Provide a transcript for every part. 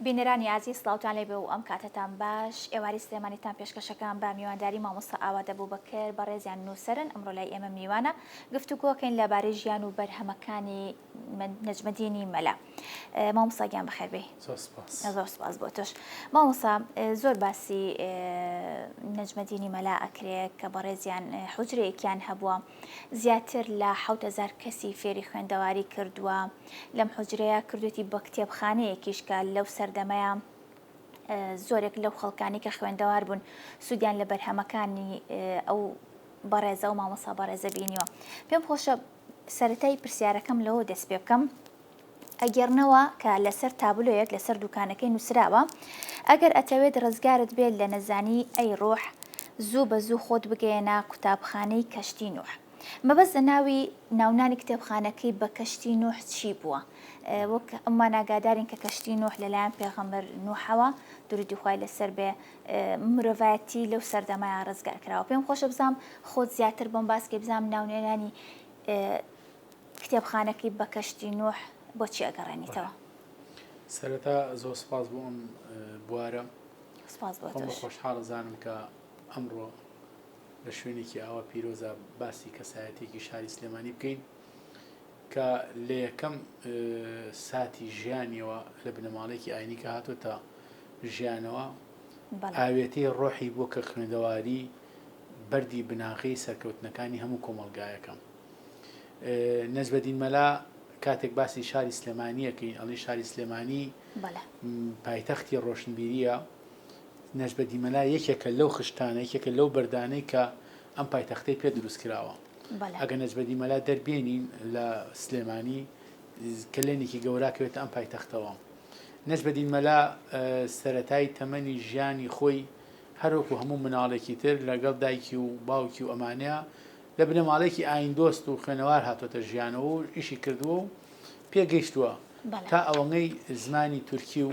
بینەرانی ئازیز سڵاوتان لێبێ و ئەم کاتەتان باش ئێواری سلێمانیتان پێشکەشەکان بە میوانداری مامۆستا ئاوات ئەبوبەکر بەڕێزیان نووسەرن ئەمڕۆ لای ئێمە میوانە گفتوگۆکەین لەبارەی ژیان و بەرهەمەکانی نەجمەدینی مەلا مامۆستا گیان بەخێر بێی. زۆر سپاس. زۆر سپاس بۆ تۆش. مامۆستا زۆر باسی نەجمەدینی مەلا ئەکرێ کە بەڕێزیان حوجرەیەکیان هەبووە زیاتر لە 7000 کەسی فێری خوێندەواری کردووە لەم حوجرەیە کردوێتی بە کتێبخانەیەکیش کە لەو سەردەمەیە زۆرێک لەو خەڵکانی کە خوێندەوار بوون سوودیان لە بەرهەمەکانی ئەو بەڕێزە و مامۆسا بەڕێزە بینیوە پێم خۆشە سەرەتای پرسیارەکەم لەوە دەست پێ بکەم ئەگێڕنەوە کە لەسەر تابلۆیەک لەسەر دوکانەکەی نووسراوە ئەگەر ئەتەوێت ڕزگارت بێت لە نەزانی ئەی ڕۆح زوو بە زوو خۆت بگەیەنە قوتابخانەی کەشتی نوح مەبەست لە ناوی ناونانی کتێبخانەکەی بە کەشتی نوح چی بووە؟ وەک ئەممان ئاگادارین کە کەشتی نوح لەلایەن پێغەمبەر نوحەوە درودی خوای لەسەر بێ مرۆڤایەتی لەو سەردەمەیا ڕزگار کراوە پێم خۆشە بزانم خۆت زیاتر بۆم باس کەی بزانم ناونێنانی کتێبخانەکەی بە کەشتی نوح بۆچی ئەگەڕێنیتەوە؟ سەرەتا زۆر سپاس بۆ ئەم بوارە سپاس بۆ خۆم بە تۆش. خۆشحاڵ ئەزانم کە ئەمڕۆ لە شوێنێکی ئاوا پیرۆزا باسی کەسایەتیەکی شاری سلێمانی بکەین کە لە یەکەم ساتی ژیانیەوە لە بنەماڵەیەکی ئاینی کە هاتۆتە ژیانەوە ئاوێتەی ڕۆحی بووە کە خوێندەواری بەردی بناغەی سەرکەوتنەکانی هەموو کۆمەڵگایەکە. نەجمەدین مەلا کاتێک باسی شاری سلێمانیەکەین ئەڵێن شاری سلێمانی پایتەختی ڕۆشنبیریە نەجمەدین مەلا یەکێکە لەو خشتانە یەکێکە لەو بەردانەی کە ئەم پایتەختەی پێ دروست کراوە ئەگە نەجمەدین مەلا دەربێنین لە سلێمانی کەلێنێکی گەورە کەوێتە ئەم پایتەختەوە. نەجمەدین مەلا سەرەتای تەمەنی ژیانی خۆی هەروەکو هەموو مناڵێکی تر لەگەڵ دایکی و باوکی و ئەمانە لە بنەماڵەیەکی ئایندۆست و خوێنەوار هاتۆتە ژیانەوە و ئیشی کردووە و پێگەیشتووە تا ئەوەنەی زمانی تورکی و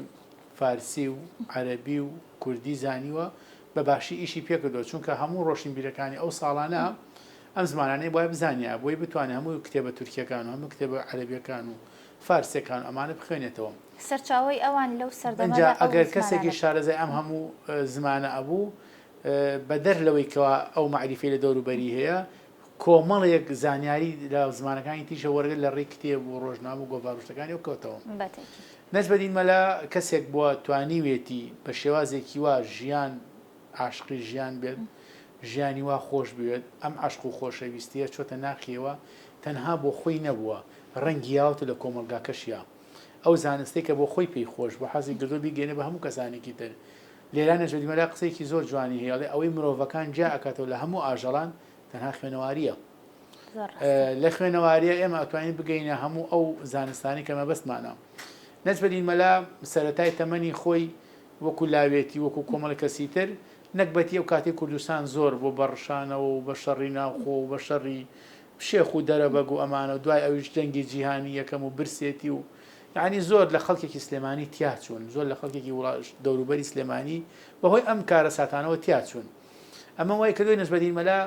فارسی و عەرەبی و کوردی زانیوە بە باشی ئیشی پێکردووە چونکە هەموو ڕۆشنبیرەکانی ئەو ساڵانە ئەم زمانانەی بوایە بزانیایە بۆی بتوانێت هەموو کتێبە تورکیەکان و هەموو کتێبە عەرەبیەکان و فارسیەکان و ئەمانە بخوێنێتەوە. سەرچاوەی ئەوان لەو ئینجا سەردەمەدا ئەو ئەگەر زمانانە کەسێکی بوو. شارەزای ئەم هەموو زمانە ئەبوو بەدەر لەوەی کەوا ئەو مەعریفەی لە دەوروبەری هەیە کۆمەڵێک زانیاری لە زمانەکانی تریشە وەرگرت لە ڕێی کتێب و ڕۆژنامە و گۆڤار و شتەکانی ئەو کەوتەوە. بە تەئکید. نەجمەدین مەلا کەسێک بووە توانیوێتی بە شێوازێکی وا ژیان عاشقی ژیان بێت، ژیانی وا خۆش بوێت، ئەم عەشق و خۆشەویستییە چۆتە ناخییەوە، تەنها بۆ خۆی نەبووە، ڕەنگی یاوەتە لە کۆمەڵگاکەشیا. ئەو زانستەی کە بۆ خۆی پێی خۆش بوو، حەزی کردووە بیگەیەنێ بە هەموو کەسانێکی تر. لێرە نەجمەدین مەلا قسەیەکی زۆر جوانی هەیە، ئەڵێ ئەوەی مرۆڤەکان جیا ئەکاتەوە لە هەموو ئاژەڵان تەنها خوێنەوارییە. لە خوێنەوارییە ئێمە ئەتوانین بگەینە هەموو ئەو زانستانەی کە مەبەستمانە. نەجمەدین مەلا سەرەتای تەمەنی خۆی وەکو لاوێتی وەکو کۆمەڵی کەسی تر نەگبەتی ئەو کاتەی کوردستان زۆر بۆ بە ڕشانەوە و بە شەڕی ناوخۆ و بە شەڕی شێخ و دەرەبەگ و ئەمانە و دوای ئەویش جەنگی جیهانی یەکەم و برسێتی و یانی زۆر لە خەڵکێکی سلێمانی تیا چوون زۆر لە خەڵکێکی وڵا دەوروبەری سلێمانی بەهۆی ئەم کارەساتانەوە تیا چوون ئەمە وای کردووە نەجمەدین مەلا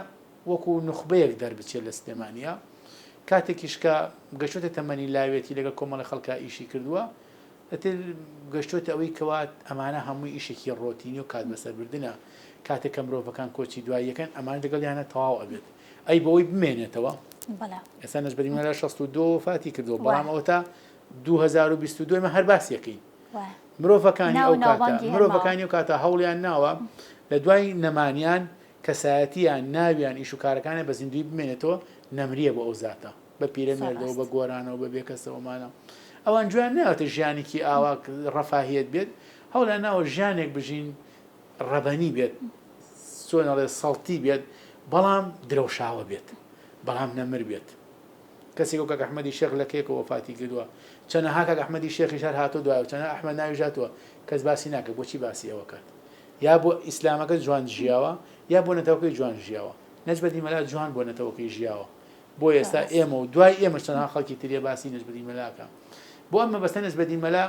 وەکو نوخبەیەک دەربچێت لە سلێمانیا کاتێکیش کە گەشتۆتە تەمەنی لاوێتی لەگەڵ کۆمەڵی خەڵکا ئیشی کردووە ئیتر گەشتۆتە ئەوەی کەوا ئەمانە هەمووی ئیشێکی ڕۆتینی و کات بەسەربردنە، کاتێک کە مرۆڤەکان کۆچی دوایی ئەکەن ئەمانە لەگەڵیانە تەواو ئەبێت ئەی بەوەی بمێنێتەوە ئێستا نەجمەدین مەلا 62 وەفاتی کردووە بەڵام ئەوەتا 2022 ئێمە هەر باسی ئەکەین مرۆڤەکانی ئەو کاتە مرۆڤەکانی ئەو کاتە هەوڵیان ناوە لە دوای نەمانیان کەسایەتیان ناویان ئیش و کارەکانیان بە زیندووی بمێنێتەوە نەمریە بۆ ئەو زاتە. بە پیرەمێردەوە بە گۆرانەوە بە بێکەسەوە مانە ئەوان گوێیان ناوەتە ژیانێکی ئاوا ڕەفاهیەت بێت هەوڵیان ناوە ژیانێک بژین ڕەبەنی بێت چۆن ئەڵێ سەڵتی بێت بەڵام درەوشاوە بێت بەڵام نەمر بێت کەسێک وەک کاک ئەحمەدی شێخ لە کێکەوە وەفاتی کردووە چەنەها کاک ئەحمەدی شێخیش هەر هاتۆ دوایەوە چەنەها ئەحمەد ناویش هاتووە کەس باسی ناکە بۆچی باسی ئەوە کات یا بۆ ئیسلامەکە جوان ژیاوە یا بۆ نەتەوەکەی جوان ژیاوە نەجمەدین مەلا جوان بۆ نەتەوەکەی ژیاوە بۆ ئێستا ئێمە و دوای ئێمەش چەندان خەڵکی تریە باسی نەجمەدین مەلا ئەکا بۆ ئەم مەبەستە نەجمەدین مەلا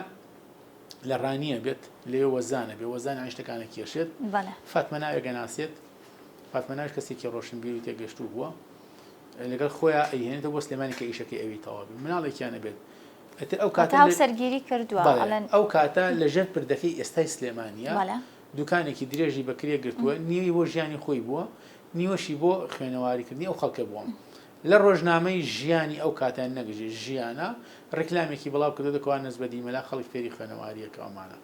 لە ڕانیە بێت لەوێ وەزانە بێ وەزان یانی شتەکانە کێشێت فاتمە ناوێک ئەناسێت فاتمە ناویش کەسێکی ڕۆشنبیر و تێگەشتوو بووە لەگەڵ خۆیان ئەیهێنێتەوە بۆ سلێمانی کە ئیشەکەی ئەوی تەواو بێ مناڵێکیان ئەبێت. ئیتر ئەو کاتە هاوسەرگیری کردووە ئەڵێن ئەو کاتە لە ژێر پردەکەی ئێستای سلێمانییە دوکانێکی درێژی بە کرێ گرتووە نیوەی بۆ ژیانی خۆی بووە نیوەشی بۆ خوێنەواریکردنی ئەو خەڵکە بووە. لە ڕۆژنامەی ژیانی ئەو کاتە نەک ژیانە ڕیکلامێکی بڵاو کردۆتە کەوا نەجمەدین مەلا خەڵک فێری خوێنەوارییە کە ئەمانە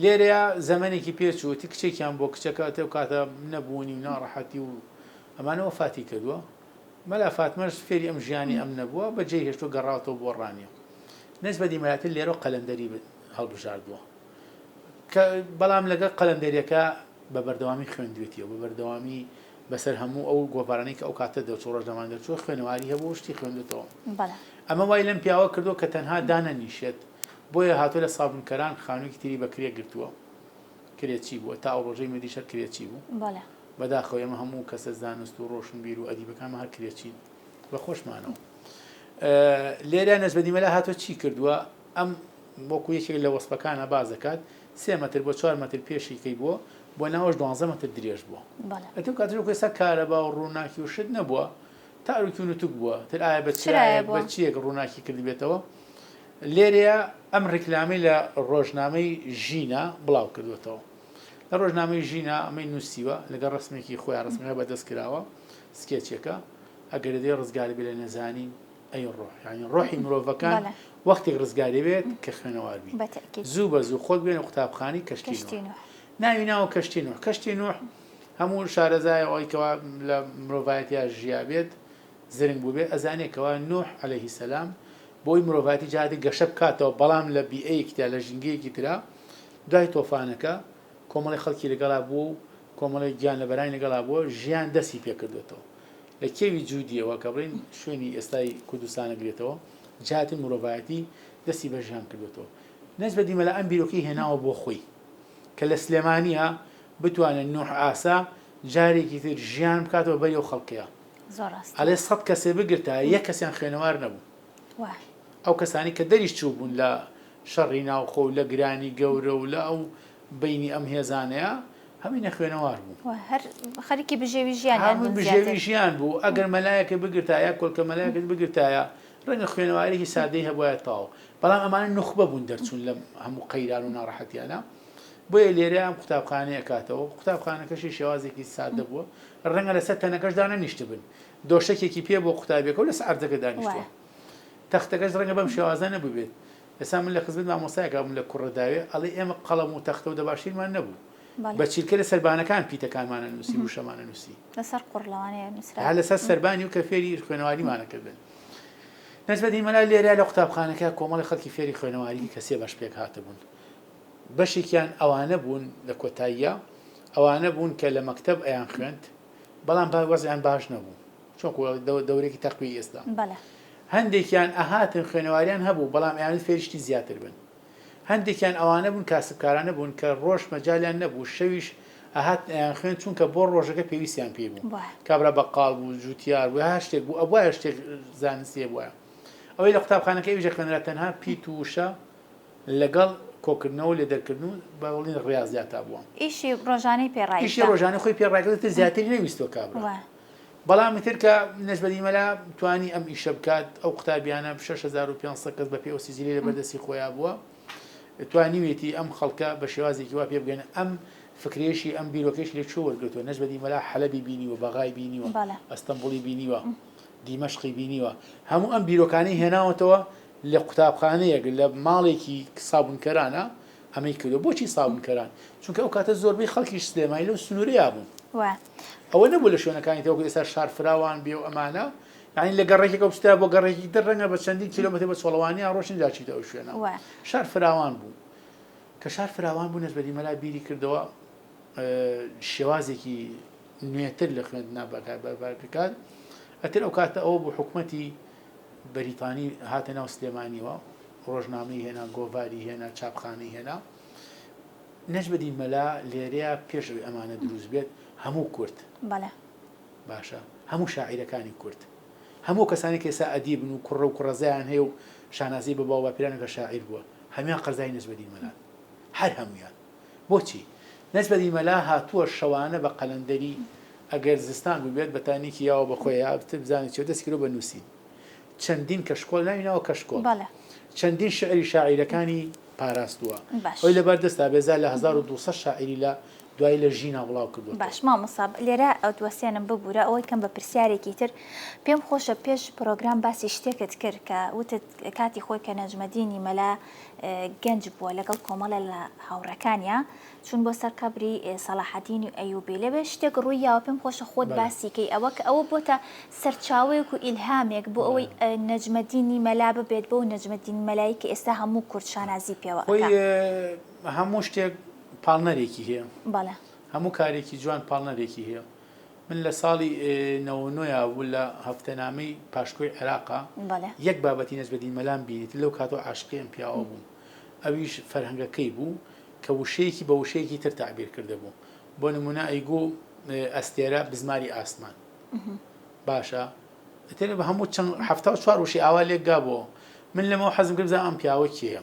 لێرەیا زەمەنێکی پێ چوو تی کچێکیان بۆ کچەکە ئەو کاتە نەبوونی و ناڕەحەتی و ئەمانە وەفاتی کردووە مەلا فاتمەش فێری ئەم ژیانی ئەم نەبووە بە جێی هێشتووە گەڕاوتەوە بۆ ڕانیە نەجمەدین مەلاتر لێرە قەلەندەری هەڵبژاردووە کە بەڵام لەگەڵ قەلەندەریەکە بە بەردەوامی خوێندوێتیەوە بە بەردەوامی بەسەر هەموو ئەو گۆڤارانەی کە ئەو کاتە دەرچوو ڕۆژنامان دەرچووە خوێنەواری هەبوو شتی خوێندوێتەوە ئەمە وای لەم پیاوە کردووە کە تەنها دانەنیشێت بۆیە هاتووە لە سابونکەران خانوویەکی تری بە کرێ گرتووە کرێچی بووە تا ئەو ڕۆژەی مردیش هەر کرێچی بوو بەداخەوە ئێمە هەموو کەسە زانست و ڕۆشنبیر و ئەدیبەکانمان هەر کرێچین بە خۆشمانەوە لێرە نەجمەدین مەلا هاتووە چی کردووە ئەم وەکو یەکێک لە وەسفەکانە باس دەکات سێ مەتر بۆ چوار مەتر پێشی کەی بووە بۆ ناوەش دوانزە مەتر درێژ بووە ئەتو کاتر وەکو ئێستا کارەبا و ڕووناکی و شت نەبووە تاروکی و نوتک بووە تر ئایا بە چرایەک بە چیەک ڕووناکی کردبێتەوە لێرەیە ئەم ڕیکلامەی لە ڕۆژنامەی ژینا بڵاو کردوێتەوە لە ڕۆژنامەی ژینا ئەمەی نووسیوە لەگەڵ ڕسمێکی خۆیان ڕسمەکە بەدەست کراوە سکێچێکە ئەگەر دەی ڕزگاری بێ لە نەزانی ئەی ڕۆح یانی ڕۆحی مرۆڤەکان وەختێک ڕزگاری بێت کە خوێنەوار بی زوو بە زوو خۆت بێنە قوتابخانەی کەشتی نوح ناوی ناوە کەشتی نوح کەشتی نوح هەموو شارەزای ئەوەی کەوا لە مرۆڤایەتیا ژیا بێت زرنگ بوو بێت ئەزانێ کەوا نوح عەلەیهی سەلام بۆی مرۆڤایەتی جارێ گەشە بکاتەوە بەڵام لە بیئەیەکی ترا لە ژینگەیەکی ترا دوای تۆفانەکە کۆمەڵی خەڵکی لەگەڵا بووە و کۆمەڵێک گیانلەبەرانی لەگەڵا بووە ژیان دەستی پێکردوێتەوە لە کێوی جودیەوە کە بڵێین شوێنی ئێستای کوردستان ئەگرێتەوە جیاتی مرۆڤایەتی دەستی بە ژیان کردوێتەوە نەجمەدین مەلا ئەم بیرۆکەی هێناوە بۆ خۆی کە لە سلێمانیە بتوانێت نوح ئاسا جارێکی تر ژیان بکاتەوە بەری ئەو خەڵکەیە زۆر ڕاستە. ئەڵێ سەد کەسێ بگرتایە یەک کەسیان خوێنەوار نەبوو. وا. ئەو کەسانی کە دەریش چووبوون لە شەڕی ناوخۆ و لە گرانی گەورە و لە ئەو بەینی ئەم هێزانەیە هەمووی نەخوێنەوار بوو. وا هەر خەریکی بژێوی ژیانیان هەمووی بوون بژێوی زیاتر. ژیان بوو. ئەگەر مەلایەکت بگرتایە یا کۆلکە مەلایەکت بگرتایە ڕەنگە خوێنەوارێکی سادەی هەبوایە تەواو. بەڵام ئەمانە نوخبە بوون دەرچوون لەم هەموو قەیران و ناڕەحەتیانە. بۆیە لێرە ئەم قوتابخانەیە ئەکاتەوە، قوتابخانەکەشی شێوازێکی سادە بووە، ڕەنگە لەسەر تەنەکەش دانەنیشتبن، دۆشەکێکی پێ بووە قوتابیەکە و لەسەر عەرزەکە دانیشتووە، تەختەکەش ڕەنگە بەم شێوازە نەبووبێت، ئێستا من لە خزمەت مامۆستایەکا بووم لە کوڕەداوێ، ئەڵێ ئێمە قەڵەم و تەختە و دەباشیرمان نەبوو، بە چیلکە لە سەربانەکان پیتەکانمان ئەنووسی، وشەمان ئەنووسی. لەسەر قوڕ لەوانەیە نووسرابێت. ها لەسەر سەربانی و کە فێری خوێنەواریمان ئەکردن. نەجمەدین مەلا لێرە لە قوتابخانەکە کۆمەڵی خەڵکی فێری خوێنەواری کە سێ بەش پێک هاتبوون. بەشێکیان ئەوانە بوون لە کۆتاییا ئەوانە بوون کە لە مەکتەب ئەیان خوێند بەڵام با وەزعیان باش نەبوو چۆن دەورێکی تەقوی ئێستا هەندێکیان ئەهاتن خوێنەواریان هەبوو بەڵام ئەیانوت فێری شتی زیاتر بن هەندێکیان ئەوانە بوون کاسبکارانە بوون کە ڕۆژ مەجالیان نەبوو شەویش ئەهات ئەیان خوێن چونکە بۆ ڕۆژەکە پێویستیان پێی بوو کابرا بەقاڵ بوو جوتیار بوو هەر شتێک بوو ئەبوایە شتێک زانستیە بوایە ئەوەی لە قوتابخانەکە ئەویش خوێنرا تەنها پیت و وشە لەگەڵ کۆکردنەوە و لێدەرکردن و با بڵێین ڕیازیاتا بووە. ئیشی ڕۆژانەی پێ ڕایکرا. ئیشی ڕۆژانەی خۆی پێ ڕایکرد ئیتر زیاتری نەویستووە کابرا. بەڵام ئیتر کە نەجمەدین مەلا توانی ئەم ئیشە بکات ئەو قوتابیانە 6500 کەس بە پێی ئەو سیجلەی لەبەر دەستی خۆیا بووە توانیویەتی ئەم خەڵکە بە شێوازێکی وا پێ بگەن ئەم فکرەیەشی ئەم بیرۆکەیەشی لە کوێ وەرگرتووە نەجمەدین مەلا حەلەبی بینیوە بەغای بینیوە ئەستەنبوڵی بینیوە دیمەشقی بینیوە هەموو ئەم بیرۆکانەی هێناوەتەوە لە قوتابخانەیەک لە ماڵێکی سابونکەرانە ئەمەی کردوە بۆچی سابونکەران چونکە ئەو کاتە زۆربەی خەڵکیش سلێمانی لەو سنوورەیا بوون ئەوە نەبوو لە شوێنەکانی تر وەکو ئێستا شار فراوان بێ و ئەمانە یعنی لە گەڕێکێکەوە بچیتە بۆ گەڕێکی تر ڕەنگە بە چەندین کیلۆمەتر بە چۆڵەوانیا ڕۆشن جا چیتە ئەو شوێنە شار فراوان بوو کە شار فراوان بوو نەجمەدین مەلا بیری کردەوە شێوازێکی نوێتر لە خوێندنا بەکار بکات ئەتر ئەو کاتە ئەوە بوو حکومەتی بەریتانی هاتە ناو سلێمانیوە، ڕۆژنامەی هێنا، گۆڤاری هێنا، چاپخانەی هێنا. نەجمەدین مەلا لێرەیا پێش ئەوەی ئەمانە دروست بێت، هەموو کورد، بەڵێ. باشە، هەموو شاعیرەکانی کورد، هەموو ئەو کەسانەی کە ئێستا ئەدیبن و کوڕە و کوڕەزایان هەیە و شانازی بە باوباپیرانیان کە شاعیر بووە، هەموویان قەرزاری نەجمەدین مەلان. هەر هەموویان. بۆچی؟ نەجمەدین مەلا هاتووە شەوانە بە قەلەندەری ئەگەر زستان بووبێت بەتانیەکی یاوە بە خۆیا بتر بزانێت چیە دەستی کردوە بە نووسین چەندین کەشکۆل ناوی ناوە کەشکۆل بەڵێ. چەندین شیعری شاعیرەکانی پاراستووە. باش. ئەوەی لەبەر دەستا بێ زیاد لە 1200 شاعیری لە دوایی لە ژینا بڵاو کردووەتەوە. باش مامۆستا لێرە ئەتوەسێنم ببورە ئەوەی کەم بە پرسیارێکی تر پێم خۆشە پێش پرۆگرام باسی شتێکت کرد کە وتت کاتی خۆی کە نەجمەدینی مەلا گەنج بووە لەگەڵ کۆمەڵێ لە هاوڕێکانیا چوون بۆ سەر قەبری سەڵاحەدینی ئەیوبی لەوێ شتێک ڕووی یاوە پێم خۆشە خۆت باسی کەی ئەوە کە ئەوە بۆتە سەرچاوەیەک و ئیلهامێک بۆ ئەوەی نەجمەدینی مەلا ببێت بەو نەجمەدین مەلایی کە ئێستا هەموو کورد شانازی پێوە خۆی هەموو شتێک پاڵنەرێکی هەیە بەڵێ هەموو کارێکی جوان پاڵنەرێکی هەیە من لە ساڵی 99 بوو لە هەفتەنامەی پاشکۆی عێراقا یەک بابەتی نەجمەدین مەلام بینیت لەو کاتەوە عاشقی ئەم پیاوە بووم ئەویش فەرهەنگەکەی بوو کە وشەیەکی بە وشەیەکی تر تەعبیر کردبوو بۆ نمونە ئەیگوو ئەستێرە بزماری ئاسمان باشە ئیتر بە هەموو چەند 74 وشەی ئاوا لێک گابۆ من لەمەوە حەزم کرد بزانم ئەم پیاوە کێیە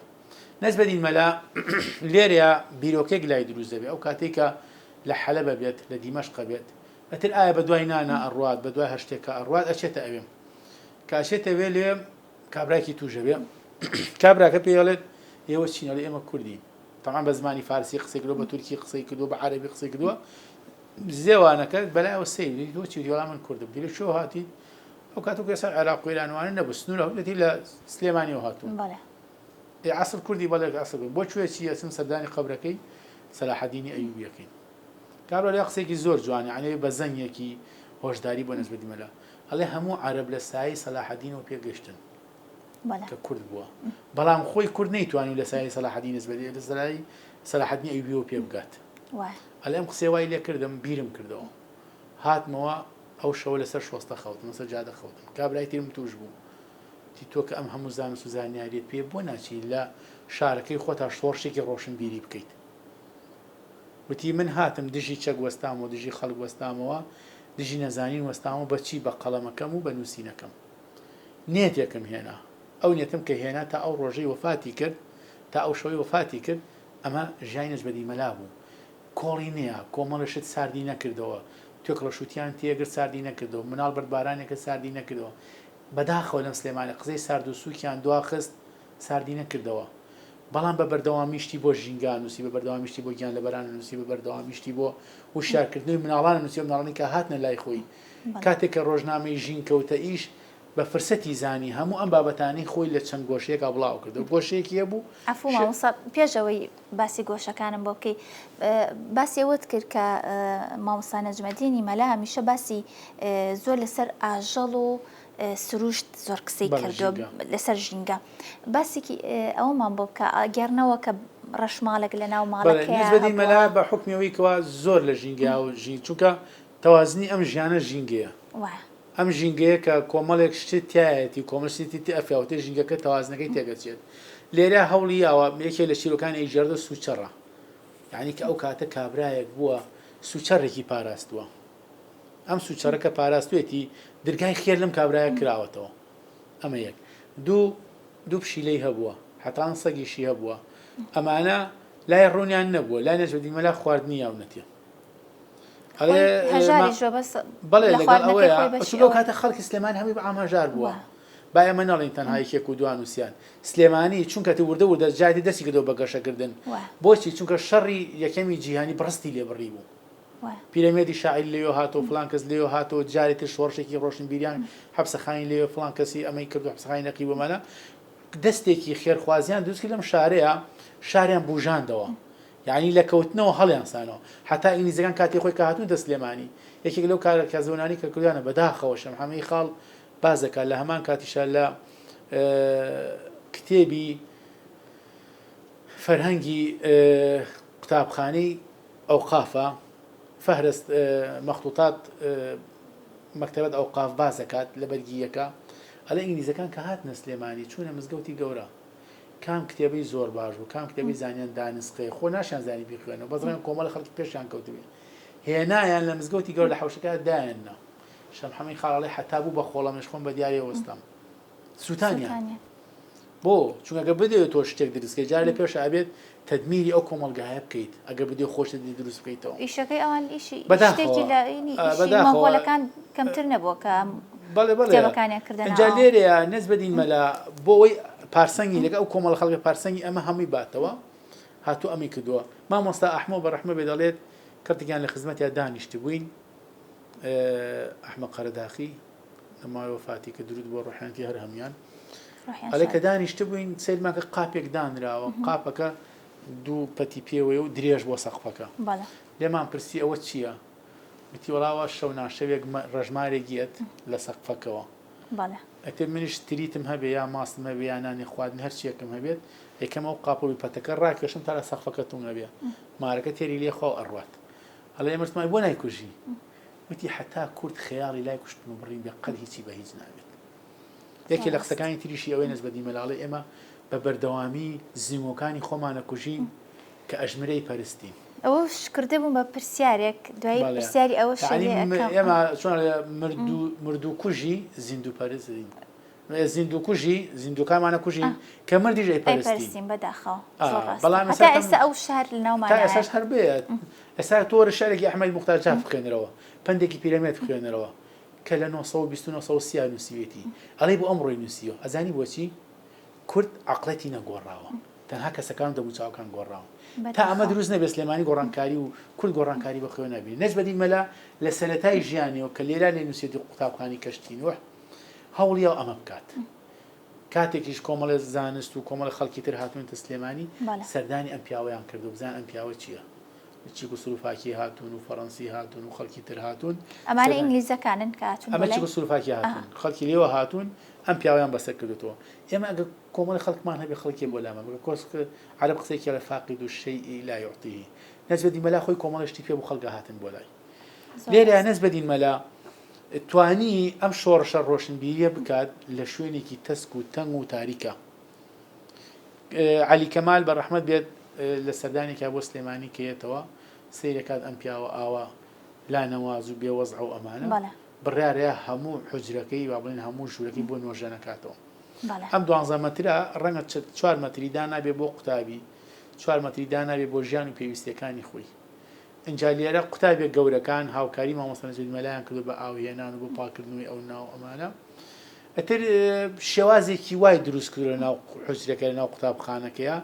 نەجمەدین مەلا لێرەیە بیرۆکێک لای دروست دەبێت ئەو کاتێک کە لە حەلەبە بێت لە دیمەشقە بێت ئەتر ئایا بە دوای نانا ئەڕوات بە دوای هەر شتێکە ئەڕوات ئەچێتە ئەوێ کە ئەچێتە وێ لێ کابراکی توژە بێ کابراکە پێی ئەڵێت ئێوە چین ئەڵێ ئێمە کوردین تەمان بە زمانی فارسی قسەی کردووە بە تورکی قسەی کردووە بە عەرەبی قسەی کردووە زێوانەکە بەلایەوە سەیر بوو تۆ چی وڵام من کوردم دیرە شو هاتی ئەو کاتو کەسە عێراق و ئێرانوانە نەبوو سنوور هەولێتی لە سلێمانیەوە هاتوون بەڵێ ئێ عەسڵ کوردی بەڵێ عەسڵ بۆ کوێ چی ئەچم سەردانی قەبرەکەی سەلاحەدینی ئەیوبیەکەین کابرا لە قسەیەکی زۆر جوانە یعنی بە زەنگێکی هۆشداری بۆ نەجمەدین مەلا ئەڵێ هەموو عەرەب لە سایەی سەلاحەدینەوە پێگەشتن کە کورد بووە بەڵام خۆی کورد نەیتوانی لە سایەی سەلاحەدین نسبەتی لە سەلای سەلاحەدینی ئەیوبیەوە پێ بگات ئەڵێ ئەم قسەی وای لێ کردم بیرم کردەوە هاتمەوە ئەو شەوە لەسەر شۆستە خەوتم لەسەر جادە خەوتم کابرای ترم توش بوو تی تۆ کە ئەم هەموو زانست و زانیاریت پێ بۆ ناچی لە شارەکەی خۆتا شۆڕشێکی ڕۆشنبیری بکەیت وتی، من هاتم دژی چەک وەستامەوە، دژی خەڵک وەستامەوە، دژی نەزانین وەستامەوە، بە چی؟ بە قەڵەمەکەم و بە نووسینەکەم. نێتێکم هێنا. ئەو نێتەم کە هێنا تا ئەو ڕۆژەی وەفاتی کرد، تا ئەو شەوەی وەفاتی کرد، ئەمە ژیانی نەجمەدین مەلا بوو. کۆڵی نەیا، کۆمەڵێ شت ساردی نەکردەوە، توێکڵەشووتیان تێگرت ساردی نەکردەوە، مناڵ بەردبارانێکە ساردی نەکردەوە. بەداخەوە لەم سلێمانیە قسەی سارد و سووکیان دواخست، ساردی نەکردەوە. بەڵام بە بەردەوامی شتی بۆ ژینگە نووسی، بە بەردەوامی شتی بۆ گیانلەبەران نووسی، بە بەردەوامی شتی بۆ وشیارکردنەوەی مناڵان نووسی، ئەو مناڵانەی کە هاتنە لای خۆی. کاتێک کە ڕۆژنامەی ژین کەوتە ئیش، بە فرسەتی زانی هەموو ئەم بابەتانەی خۆی لە چەند گۆشەیەکا بڵاو کردەوە. گۆشەیەکی هەبوو. عەفوو مامۆستا، پێش ئەوەی باسی گۆشەکانم بۆ بکەی، باسی ئەوەت کرد کە مامۆستا نەجمەدینی مەلا هەمیشە باسی زۆر لەسەر ئاژەڵ و سروشت زۆر قسەی کردووە لەسەر ژینگە. باسێکی ئەوەمان بۆ بکە گێڕنەوە کە ڕەشماڵێک لە ناو ماڵەکەیا نەجمەدین مەلا بە حوکمی ئەوەی کەوا زۆر لە ژینگەیا و ژین چونکە تەوازنی ئەم ژیانە ژینگەیە ئەم ژینگەیە کە کۆمەڵێک شت تایەتی کۆمەڵ شتی تێ ئەفیاوتێ ژینگەکە تەوازنەکەی تێگەچێت لێرە هەوڵی یاوە یەکێ لە چیرۆکانی ئەیگێڕدە سوچەڕە یعنی کە ئەو کاتە کابرایەک بووە سوچەڕێکی پاراستووە ئەم سوچەڕە کە پاراستوێتی درگای خێر لەم کابرایە کراوەتەوە ئەمە یەک. دوو، دوو پشیلەی هەبووە، حەتان سەگیشی هەبووە. ئەمانە لای ڕوونیان نەبووە، لای نەجمەدین مەلا خواردنی یاونەتێ. ئەڵێ هەژاریش بووە بەس بەڵێ لە لەگەڵ خواردنەکەی ئەوەیە خۆی بەشی چونکە ئەو ئەوە. کاتە خەڵکی سلێمانی هەمووی بە عام هەژار بووە. وا. با ئێمە نەڵێین تەنها یەکێک و دوان و سیان. سلێمانی چونکە وردە وردە جادی دەستی کردەوە بە گەشەکردن. وا. بۆچی؟ چونکە شەڕی یەکەمی جیهانی بڕستی لێ بڕی بوو. پیرەمێردی شاعیر لەوێ هاتەوە فڵان کەس لەوێ هاتەوە جارێ تر شۆڕشێکی ڕۆشنبیریان حەپسەخانی لەوێ فڵان کەسی ئەمەی کردو حەپسەخانی نەقیب ومانە دەستێکی خێرخوازیان دروست کرد لەم شارەیە شاریان بوژاندەوە یعنی لە کەوتنەوە هەڵیان سانەوە حتا ئینگلیزەکان کاتی خۆی کە هاتوون دە سلێمانی یەکێک لەو کارە کەزۆنانی کە کردیانە بەداخەوە شەمحەمەی خاڵ باس دەکات لە هەمان کاتیشا لە کتێبی فەرهەنگی قوتابخانەی ئەوقافە، فهرست مخطوطات مکتبە اوقاف باس دەکات لە بەرگی یەکە ئەڵێ ئینگلیزەکان کە هاتنە سلێمانی چوونە مزگەوتی گەورە کام کتێبەی زۆر باش بوو کام کتێبەی زانیان دانسقێ خۆ ناشیان زانی بیخوێنەوە بەس ڕێن کۆمەڵە خەڵکی پێشیان کەوتبێ هێنایان لە مزگەوتی گەورە لە حەوشەکە دایاننا شەمحەمەی خاڵ ئەڵێ حەتا بوو بە خۆڵەمێش خۆم بە دیارێ وەستام سووتانیان بۆ؟ چونکە گەر بدەوێت تۆ شتێک دروست کەیت جارێ لە پێشا ئەبێت تەدمیری ئەو کۆمەڵگایە بکەیت ئەگەر بدەوێت خۆ شتێک دروست بکەیتەوە. ئیشەکەی ئەوان ئیشی بەداخەوە شتێکی لە ئینی ئیشی بەداخەوە مەنغۆلەکان کەمتر نەبووە کە بەڵێ بەڵێ کتێبەکانیان کردە ئینجا ناو لێرەیە نەجمەدین مەلا بۆ ئەوەی پارسەنگی لەگە ئەو کۆمەڵە خەڵکە پارسەنگی ئەمە هەمووی باتەوە هاتوو ئەمی کردووە مامۆستا ئەحمۆ بە ڕەحمە بێ دەڵێت کەتێکیان لە خزمەتیا دانیشتبووین ئەحمە قەرەداخی لە ماوەی وەفاتی کە درود بۆ ڕۆحیانتی هەر هەموویان ئەڵێ کە دانیشتبووین سەیرمان کە قاپێک دانراوە قاپەکە دوو پەتی پێوەیە و درێژ بۆ سەقفەکە لێمان پرسی ئەوە چییە؟ وتی وەڵاوە شەو ناشەوێک ڕەژمارێک یەت لە سەقفەکەوە ئەتر منیش تریتم هەبێ یا ماستم هەبێ یا نانی خواردن هەرچیەکم هەبێت یەکەم ئەو قاپە پەتەکە ڕاکێشم تا لە سەقفەکە تونگ ئەبێ مارەکە تێری لێ خوا و ئەڕوات ئەڵێ ئێمەش وتمان بۆ نایکوژی وتی حەتا کورد خەیاڵی لای کوشتن و بڕین بێ قەت هیچی بە هیچ نابێت یەکێ لە قسەکانی تریشی ئەوەی نەجمەدین مەلاڵی ئێمە بە بەردەوامی زیمۆکانی خۆمانە کوژین کە ئەژمرەی پەرستین. ئەوەش کردبووم بە پرسیارێک دوایی پرسیاری ئەوەش یانی ئێمە چۆن مردوو مردوو کوژی زیندوو پەرستین زیندوو کوژی زیندووکانمانە کوژین کە مردیش ئەیپەرستین بەداخەوە بەڵام هەتا ئێستا ئەو شار لەناومان تا ئێستاش هەر بێت ئێستا تۆ وەرە شعرێکی ئەحمەدی موختار جاف بخوێنەرەوە پەندێکی پیرەمێرد بخوێنەرەوە کە لە 920 930 نووسیوێتی ئەڵێ بۆ ئەمڕۆی نووسیوە ئەزانی بۆچی کورد عەقڵێتی نەگۆڕاوە تەنها کەسەکان و دەموچاوەکان گۆڕاون. تا ئەمە دروست نەبێت سلێمانی گۆڕانکاری و کورد گۆڕانکاری بە خۆیەوە نابینێت. نەجمەدین مەلا لە سەرەتای ژیانیەوە کە لێرە لێ نووسێتی قوتابخانەی کەشتی نوح هەوڵیاو ئەمە بکات. کاتێکیش کۆمەڵێ زانست و کۆمەڵێ خەڵکی تر هاتوونەتە سلێمانی سەردانی ئەم پیاوەیان کردو بزان ئەم پیاوە چییە. چیکوسلوفاکی هاتوون و فەڕەنسی هاتوون و خەڵکی تر هاتوون. ئەمانە ئینگلیزەکانن کە هاتوون ئەمە چیکوسلوفاکی هاتوون خەڵکی لێوە هاتوون ئەم پیاوەیان بەسەر کردوتەوە. ئێمە ئەگەر کۆمەڵی خەڵکمان هەبێ خەڵکێ بۆ لامان بکە کۆسک عەرەب قسەیەکی ئەڵێ فاقد الشیء لا یعطیه نەجمەدین مەلا خۆی کۆمەڵی شتی پێ بوو خەڵک هاتن بۆ لای لێرە نەجمەدین مەلا توانی ئەم شۆڕشە ڕۆشنبیریە بکات لە شوێنێکی تەسک و تەنگ و تاریکە عەلی کەمال بە ڕەحمەت بێت لە سەردانێکا بۆ سلێمانی کەیەتەوە سەیرەکات ئەم پیاوە ئاوا لا نەواز و بێوەزع و ئەمانە بڕیارەیە هەموو حجرەکەی با بڵێن هەموو ژوورەکەی بۆ نۆژەنەکاتەوە ئەم دوانزە مەترە ڕەنگە چوار مەتری دانابێ بۆ قوتابی، چوار مەتری دانابێ بۆ ژیان و پێویستیەکانی خۆی. ئینجا لێرە قوتابیە گەورەکان هاوکاری مامۆستا نەجمەدین مەلایان کردوە بە ئاو هێنان و بۆ پاکردنەوەی ئەو ناو ئەمانە. ئیتر شێوازێکی وای دروست کردوە لە ناو حوجرەکە لە ناو قوتابخانەکەیا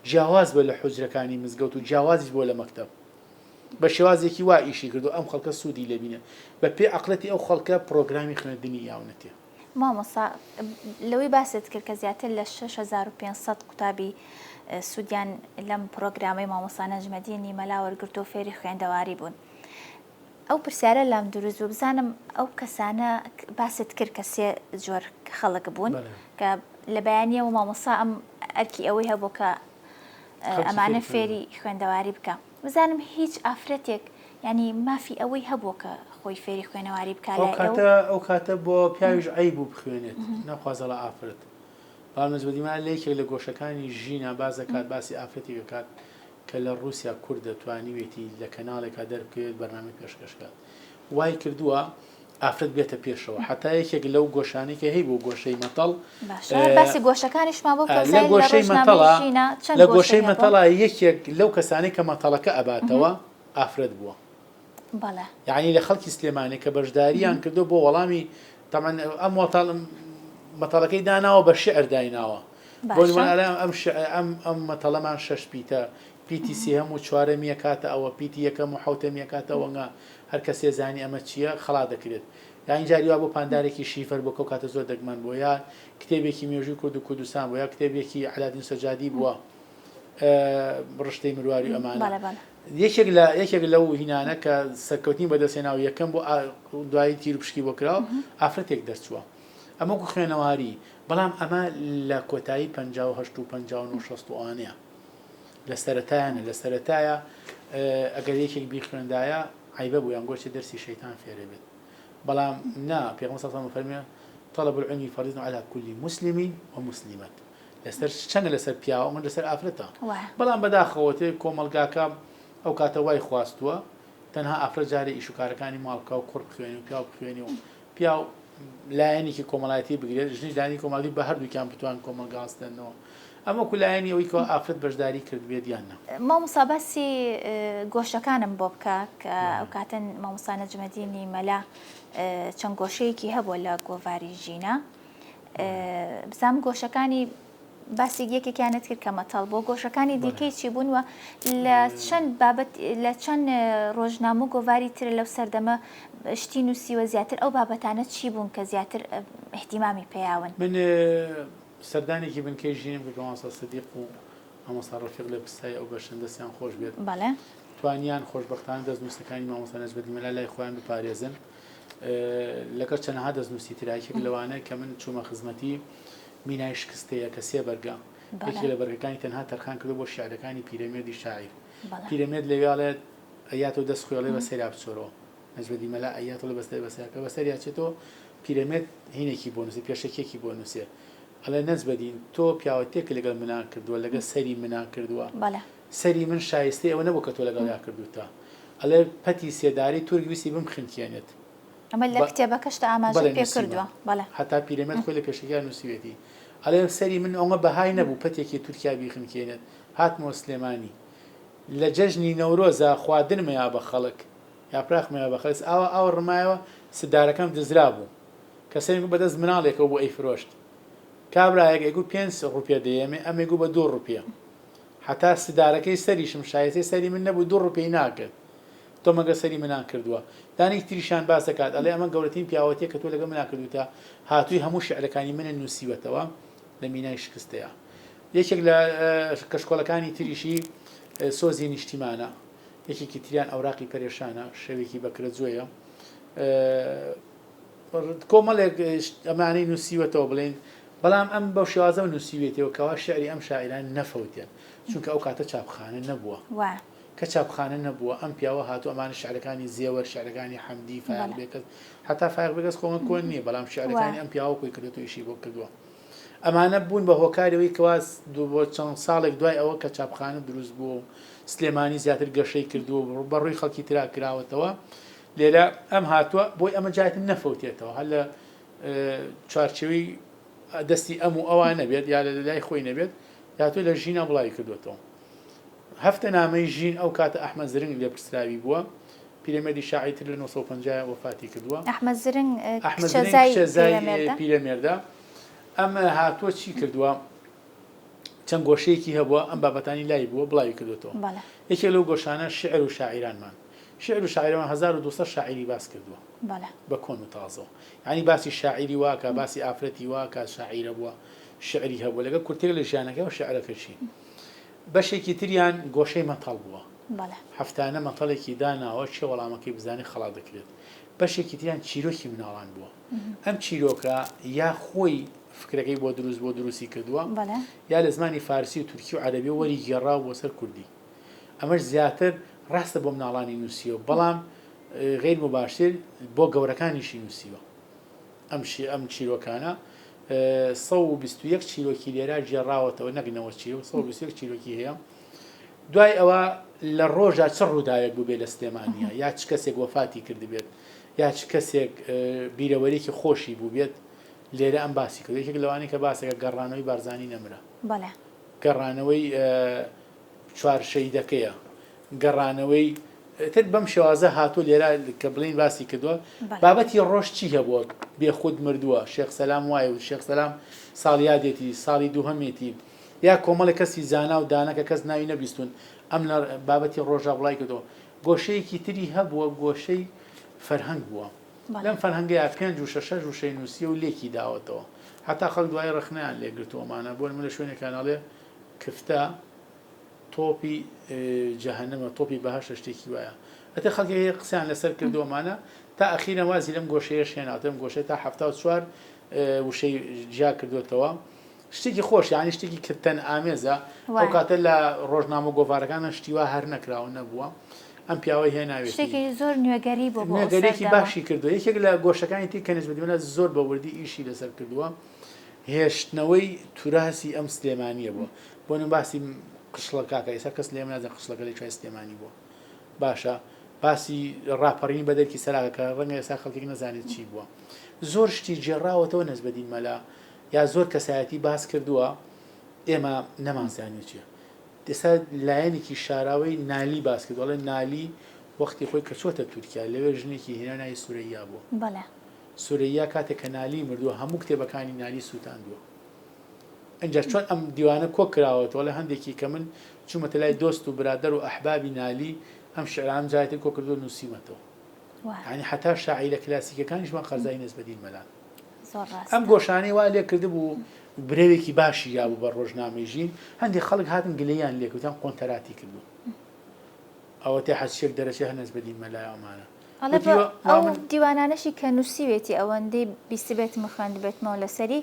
جیاواز بوە لە حوجرەکانی مزگەوت و جیاوازیش بوە لە مەکتەب. بە شێوازێکی وا ئیشی کردوە ئەم خەڵکە سوودی لێ بینێ. بە پێی عەقڵێتی ئەو خەڵکە پڕۆگرامی خوێندنی یاونەتێ. مامۆستا لەوەی باست کرد کە زیاتر لە 6500 قوتابی سوودیان لەم پرۆگرامەی مامۆستا نەجمەدینی مەلا وەرگرتووە و فێری خوێندەواری بوون. ئەو پرسیارە لام دروست بوو بزانم ئەو کەسانە باست کرد کە سێ جۆر خەڵک بوون کە لە بەیانیەوە مامۆستا ئەم ئەرکی ئەوەی هەبوو کە ئەمانە فێری خوێندەواری بکە. بزانم هیچ ئافرەتێک یانی مافی ئەوەی هەبووە کە خۆی فێری خوێنەواری بکا لای ئەو؟ ئەو کاتە بۆ پیاویش عەیب بوو بخوێنێت نەخوازەڵا ئافرەت. بەڵام نەجمەدین مەلا لە یەکێک لە گۆشەکانی ژینا باس دەکات باسی ئافرەتێک دەکات کە لە ڕووسیا کوردە توانیوێتی لە کەناڵێکا دەربکەوێت بەرنامەی پێشکەش کات وای کردووە ئافرەت بێتە پێشەوە حتا یەکێک لەو گۆشانەی کە هەیبوو گۆشەی مەتەڵ باشە باسی گۆشەکانیشمان بۆ بکە لە بزانین لە گۆشەی ڕۆژنامەی مەتەڵا ژینا چەند لە گۆشەی گۆشەی هەبووە؟ مەتەڵا یەکێک لەو کەسانەی کە مەتەڵەکە ئەباتەوە ئافرەت بووە بەڵێ. یەعنی لە خەڵکی سلێمانی کە بەشداریان کردووە بۆ وەڵامی تەبعەن ئەم وەتەڵ مەتەڵەکەی داناوە بە شیعر دایناوە بۆ باشە. نموونە ئەڵێ ئەم شیع ئەم ئەم مەتەڵەمان شەش پیتە پیتی سێهەم و چوارەمی ئەکاتە ئەوە پیتی یەکەم و حەوتەمی ئەکاتە ئەوە نا هەر کەسێ زانی ئەمە چییە خەڵات دەکرێت یانی جاری وا بۆ پاندارێکی شیفەر بووە کە ئەو کاتە زۆر دەگمەن بووە یا کتێبێکی مێژووی کورد و کوردستان بووە یا کتێبێکی عەلادین سەجادی بووە ڕشتەی مرواری و ئەمانە بەڵێ بەڵێ. یەکێک لە یەکێک لەو هینانە کە سەرکەوتنی بەدەستهێنا و یەکەم بۆ دوایی تیروپشکی بۆ کراوە ئافرەتێک دەرچووە ئەمە وەکو خوێنەواری بەڵام ئەمە لە کۆتایی 58 و 59 و 60 و ئەوانەیە لە سەرەتایانە لە سەرەتایە ئەگەر یەکێک بیخوێندایە عەیبە بوو یان گۆچێ دەرسی شەیتان فێرە بێت بەڵام نا پێغەمبەر صلی الله علیه و فەرمی طلب العلم فریضة على كل مسلم ومسلمة لەسەر چەنگە لەسەر پیاوە ئەوەندە لەسەر ئافرەتە بەڵام بەداخەوە تێ کۆمەڵگاکە ئەو کاتە وای خواستووە تەنها ئافرەت جارێ ئیش و کارەکانی ماڵ بکا و کوڕ بخوێنێ و پیاو بخوێنێ و پیاو لایەنێکی کۆمەڵایەتی بگرێت ژنیش لایەنی کۆمەڵایەتی بە هەردووکیان بتوان کۆمەڵگا هەستێنەوە ئەمە وەکو لایەنی ئەوەی کەوا ئافرەت بەشداری کردبێت یان نا. مامۆستا باسی گۆشەکانم بۆ بکە کە ئەو کاتە مامۆستا نەجمەدینی مەلا چەند گۆشەیەکی هەبووە لە گۆڤاری ژینا بزانم گۆشەکانی. باسی یەکێکیانت کرد کە مەتەڵ بۆ گۆشەکانی دیکەی چی بوون و لە چەند بابەت لە چەند ڕۆژنامە و گۆڤاری تر لەو سەردەمە شتی نووسیوە زیاتر ئەو بابەتانە چی بوون کە زیاتر ئیهتیمامی پێیاون؟ من سەردانێکی بنکەی ژینم کرد کە مامۆستا سدیق و مامۆستا ڕەفیق لێپرسراوی ئەو بەشەن دەستیان خۆش بێت. بەڵێ. توانیان خۆشبەختانە دەستنووسەکانی مامۆستا نەجمەدین مەلا لای خۆیان بپارێزن لەگەڵ چەنەها دەستنووسی ترا یەکێک لەوانە کە من چوومە خزمەتی مینای شکستەیە کە سێ بەرگە یەکێک لە بەرگەکانی تەنها تەرخان کردو بۆ شیعرەکانی پیرەمێردی شاعیر پیرەمێرد لەوێ ئەڵێت ئەیاتەوە دەست خۆی ئەڵێ بەسەریا بچۆرەوە نەجمەدین مەلا ئەیاتەوە بەسەر بەسەرەکە بەسەریا چێتەوە پیرەمێرد هینێکی بۆ نووسێ پێشەکیەکی بۆ نووسێ ئەڵێ نەجمەدین تۆ پیاوەتێک لەگەڵ منا کردووە لەگەڵ سەری منا کردووە سەری من شایستەی ئەوە نەبوو کە تۆ لەگەڵیا کردووتە ئەڵێ پەتی سێدارەی تورک ویستی بمخنکێنێت. ئەمە لە کتێبەکەشتا ئاماژەت بەڵێ پێ نووسیومە. کردووە. بەڵێ. هەتا پیرەمێرد خۆی لە پێشەکیا نووسیوێتی. ئەڵێ سەری من ئەوە بەهای نەبوو پەتێکی تورکیا بیخنکێنێت. هاتمەوە سلێمانی. لە جەژنی نەورۆزا خواردنمەیا بە خەڵک. یاپراخمەیا بە خەڵک. ئاوا ئاوڕ ڕمایەوە سدارەکەم دزرابوو. کە سەریم کرد بە دەست مناڵێکەوە بوو ئەیفرۆشت. کابرایەک ئەیگوت پێنج ڕوپیە دەیەمێ، ئەم ئەیگوت بە دوو ڕوپیە. هەتا سدارەکەی سەریشم شایستەی سەری من نەبوو دوو ڕوپیەی ناکرد. تۆ مەگەر سەری منان کردووە. دانێکی تریشیان باس دەکات ئەڵێ ئەمە گەورەترین پیاوەتیە کە تۆ لەگەڵ منا کردووتە هاتووی هەموو شیعرەکانی منت نووسیوەتەوە لە مینای شکستەیە. یەکێک لە کەشکۆڵەکانی تریشی سۆزی نیشتیمانە. یەکێکی تریان ئەوراقی پەرێشانە، شەوێکی بەکرەجۆیە. کۆمەڵێک ئەمانەی نووسیوەتەوە بڵێین بەڵام ئەم بەو شێوازەوە نووسیوێتەوە کەوا شیعری ئەم شاعیران نەفەوتێن چونکە ئەو کاتە چاپخانە نەبووە. کە چاپخانە نەبووە ئەم پیاوە هاتوو ئەمانە شعرەکانی زێوەر شعرەکانی حەمدی فایەق بێکەس هەتا فایەق بێکەس خۆ کۆن نییە بەڵام شعرەکانی ئەم پیاوە کۆی کردووە ئیشی بۆ کردووە ئەمانە بوون بە هۆکارەوەی کەوا بۆ چەند ساڵێک دوای ئەوە کە چاپخانە دروست بووە و سلێمانی زیاتر گەشەی کردووە و بەڕووی خەڵکی ترا کراوەتەوە لێرە ئەم هاتووە بۆی ئەمە جاتر نەفەوتێتەوە هەر لە چوارچێوەی دەستی ئەم و ئەوان نەبێت یا لە لای خۆی نەبێت هاتووە لە ژینا بڵاوی کردوێتەوە هەفتەنامەی ژین ئەو کاتە ئەحمەد زرنگ لێپرسراوی بووە، پیرەمێردی شاعیر تر لە 950 وەفاتی کردووە. ئەحمەد زرنگ ئەحمەد زرنگ کچەزای کچەزای پیرەمێردە. پیرەمێردە. ئەم هاتووە چی کردووە؟ چەند گۆشەیەکی هەبووە ئەم بابەتانی لای بووە بڵاوی کردوێتەوە. بەڵێ. یەکێک لەو گۆشانە شیعر و شاعیرانمان. شیعر و شاعیران 1200 شاعیری باس کردووە. بەڵێ. بە کۆن و تازەوە. یانی باسی شاعیری واکا، باسی ئافرەتی واکا شاعیرە بووە، شیعری هەبووە لەگەڵ کورتێک لە ژیانەکەی و شیعرەکەشی. بەشێکی تریان گۆشەی مەتەڵ بووە. بەڵێ. هەفتانە مەتەڵێکی داناوە کێ وەڵامەکەی بزانێ خەڵات دەکرێت. بەشێکی تریان چیرۆکی مناڵان بووە. ئەم چیرۆکە یا خۆی فکرەکەی بۆ دروست بووە دروستی کردووە، بەڵێ. یا لە زمانی فارسی و تورکی و عەرەبیەوە وەری گێڕاوە بۆ سەر کوردی. ئەمەش زیاتر ڕاستە بۆ مناڵانی نووسیوە بەڵام غیر مباشر بۆ گەورەکانیشی نووسیوە. ئەم ئەم چیرۆکانە 121 چیرۆکی لێرە گێڕاوەتەوە نەک 90 چیرۆک 121 چیرۆکی هەیە دوای ئەوە لە ڕۆژە چ ڕووداوێک بووبێ لە سلێمانە یا چ کەسێک وەفاتی کردبێت یا چ کەسێک بیرەوەرێکی خۆشی بووبێت لێرە ئەم باسی کرد یەکێک لەوانەیە کە باسەکە گەڕانەوەی بارزانی نەمرە بەڵێ گەڕانەوەی چوار شەهیدەکەیە گەڕانەوەی تر بەم شێوازە هاتووە لێرە کە بڵین باسی کردووە بابەتی ڕۆژ چی هەبووە بێ خود مردووە شێخ سەلام وایە و شێخ سەلام ساڵیادێتی ساڵی دووهەمێتی یا کۆمەڵی کەسی زانا و دانا کە کەس ناوی نەبیستون ئەم لە بابەتی ڕۆژە بڵای کردەوە گۆشەیەکی تری هەبووە گۆشەی فەرهەنگ بووە لەم فەرهەنگەیە پێنج و شەش وشەی نووسیە و لێکی داوەتەوە هەتا خەڵک دوای ڕەخنەیان لێگرتووەمانە بۆ نموونە لە شوێنێکان ئەڵێ کفتە تۆپی جەهەنەمە تۆپی بەهەشتە شتێکی وایە ئەتر خەڵکی هەیە قسەیان لەسەر کردووە ئەمانە تا ئەخیرە وازی لەم گۆشەیەش هێنا تەم گۆشەی تا 74 وشەی جیا کردوێتەوە شتێکی خۆش یعنی شتێکی کردتەن ئامێزە ئەو کاتە لە ڕۆژنامە گۆڤارەکانە شتی وا هەر نەکراوە نەبووە ئەم پیاوەی هێناوێتی شتێکی زۆر نوێگەری بۆ بۆ نوێگەرێکی باشی کردو یەکێک لە گۆشەکانی تر کە نەجمەدین زۆر بە وردی ئیشی لەسەر کردووە هێشتنەوەی توراسی ئەم سلێمانیە بووە بۆ نمونە باسی قشڵە کاکە ئێستا کەس لێم نازانێت قشڵەکە لە کوێ سلێمانی بووە باشە باسی ڕاپەڕینی بە دەرکی سەراکە کە ڕەنگە ئێستا خەڵکێک نەزانێت چی بووە زۆر شتی گێڕاوەتەوە نەجمەدین مەلا یا زۆر کەسایەتی باس کردووە ئێمە نەمانزانی چیە ئێستا لایەنێکی شاراوەی نالی باس کرد دەڵێن نالی وەختی خۆی کە چۆتە تورکیا لەوێ ژنێکی هێنا ناوی سورەیا بووە بەڵێ سورەیا کاتێک کە نالی مردووە هەموو کتێبەکانی نالی سووتاندووە. ئینجا چۆن ئەم دیوانە کۆ کراوەتەوە لە هەندێکی کە من چوومەتە لای دۆست و برادەر و ئەحبابی نالی ئەم شیعرانەم جارێ تر کۆ کردووە نووسیومەتەوە. یانی حەتا شاعیرە کلاسیکەکانیشمان قەرزاری نەجمەدین مەلان. ئەم گۆشانەی وا لێ کردبوو برەوێکی باشی یابوو بە ڕۆژنامەی ژین، هەندێک خەڵک هاتن گلەییان لێ کرد وتیان قۆنتەراتی کردووە. ئەوەتێ هەرچیەک دەرەچێ هەر نەجمەدین مەلایە ئەمانە. ئەڵێ بە ئەو دیوانانەشی کە نووسیوێتی ئەوەندەی بیستبێتم و خوێندبێتمەوە لەسەری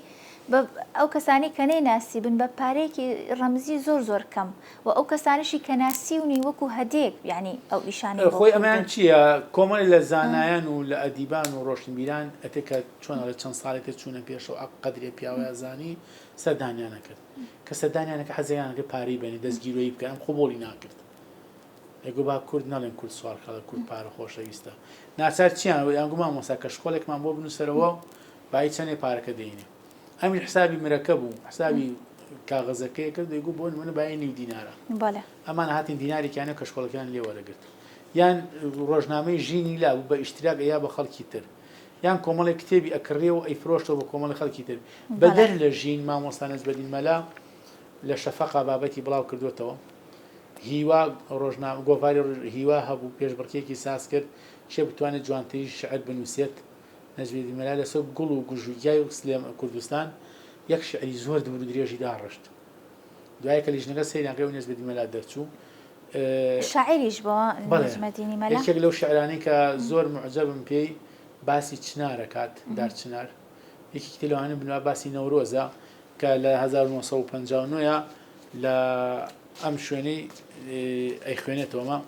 بە ئەو کەسانەی کە نەیناسیبن بە پارەیەکی ڕەمزی زۆر زۆر کەم و ئەو کەسانەشی کە ناسیونی وەکو هەدیەک یانی ئەو ئیشانەی بۆ خۆی ئەمەیان کردوون. چییە کۆمەڵی لە زانایان و لە ئەدیبان و ڕۆشنبیران ئەتێ کە چۆن ئەڵێ چەند ساڵێ تر چوونە پێشەوە ئەق قەدرێ پیاوەیان زانی سەردانیان ئەکرد کە سەردانیان ئەکرد حەزیان ئەکرد پارەی بەنێ دەستگیرۆیی بکەن ئەم قبوڵی ناکرد ئەیگۆ با کورد نەڵێن کورد سوارکەڵە کورد پارە خۆشەویستە ناچار چیان یان گو مامۆستا کەشکۆڵێکمان بۆ بنووسەرەوە بای چەنێ پارەکە دەینێ ئەمیش حسابی مرەکە بوو حسابی کاغەزەکەی کرد دەیگو بۆ نمونە بای نیو دینارە ئەمان هاتین دینارێکیانە کەشکۆڵەکەیان لێ وەرەگرت یان ڕۆژنامەی ژینی لا بوو بە ئیشتراک ئەیا بە خەڵکی تر یان کۆمەڵێک کتێبی ئەکڕێ و ئەیفرۆشتەوە بە کۆمەڵی خەڵکی تر بەدەر لە ژین مامۆستا نەجمەدین مەلا لە شەفەقا بابەتی بڵاو کردوێتەوە هیوا ڕۆژنامە گۆڤاری هیوا هەبوو پێشبڕکێکی ساز کرد کێ بتوانێت جوانترین شعر بنووسێت نەجمەدین مەلا لەسەر گوڵ و گژوگیای و سلێم کوردستان یەک شعری زۆر دوور و درێژی داڕشت دوای کە لیژنەکە سەیریان کرد نەجمەدین مەلا دەرچوو. شاعیریش بووە نەجمەدینی مەلا؟ یەکێک لەو شعرانەی کە زۆر موعجەبم پێی باسی چنار ئەکات دار چنار یەکێکی تر لەوانە بنوا باسی نەورۆزە کە لە 1959 لە ئەم شوێنەی ئەیخوێنێتەوە مە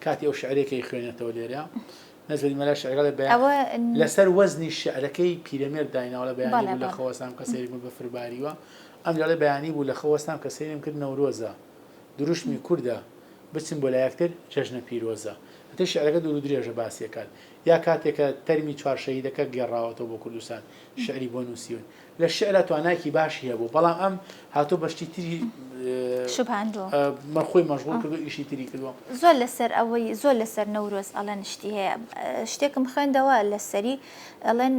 کاتی ئەو شعرێک ئەیخوێنێتەوە لێرە نەجمەدین مەلا شعرەکە لە بەیان لەسەر وەزنی شعرەکەی پیرەمێرد دایناوە لە بەیانی بوو لە خەوەستام کە سەیرم کرد بەفر باریوە ئەم دەڵێ بەیانی بوو لە خەوەستام کە سەیرم کرد نەورۆزە دروشمی کوردە بچن بۆ لای یەکتر جەژنە پیرۆزە ئەتر شعرەکە دوور و درێژە باسی ئەکات یا کاتێک کە تەرمی چوار شەهیدەکە گێڕاوەتەوە بۆ کوردستان شعری بۆ نووسیون لە شیعرا توانایەکی باشی هەبوو بەڵام ئەم هاتووە بە شتی تری شوبهاندووە. خۆی مەشغوڵ کردووە ئیشی تری کردووە. زۆر لەسەر ئەوەی زۆر لەسەر نەورۆز ئەڵێن شتی هەیە شتێکم خوێندەوە لەسەری ئەڵێن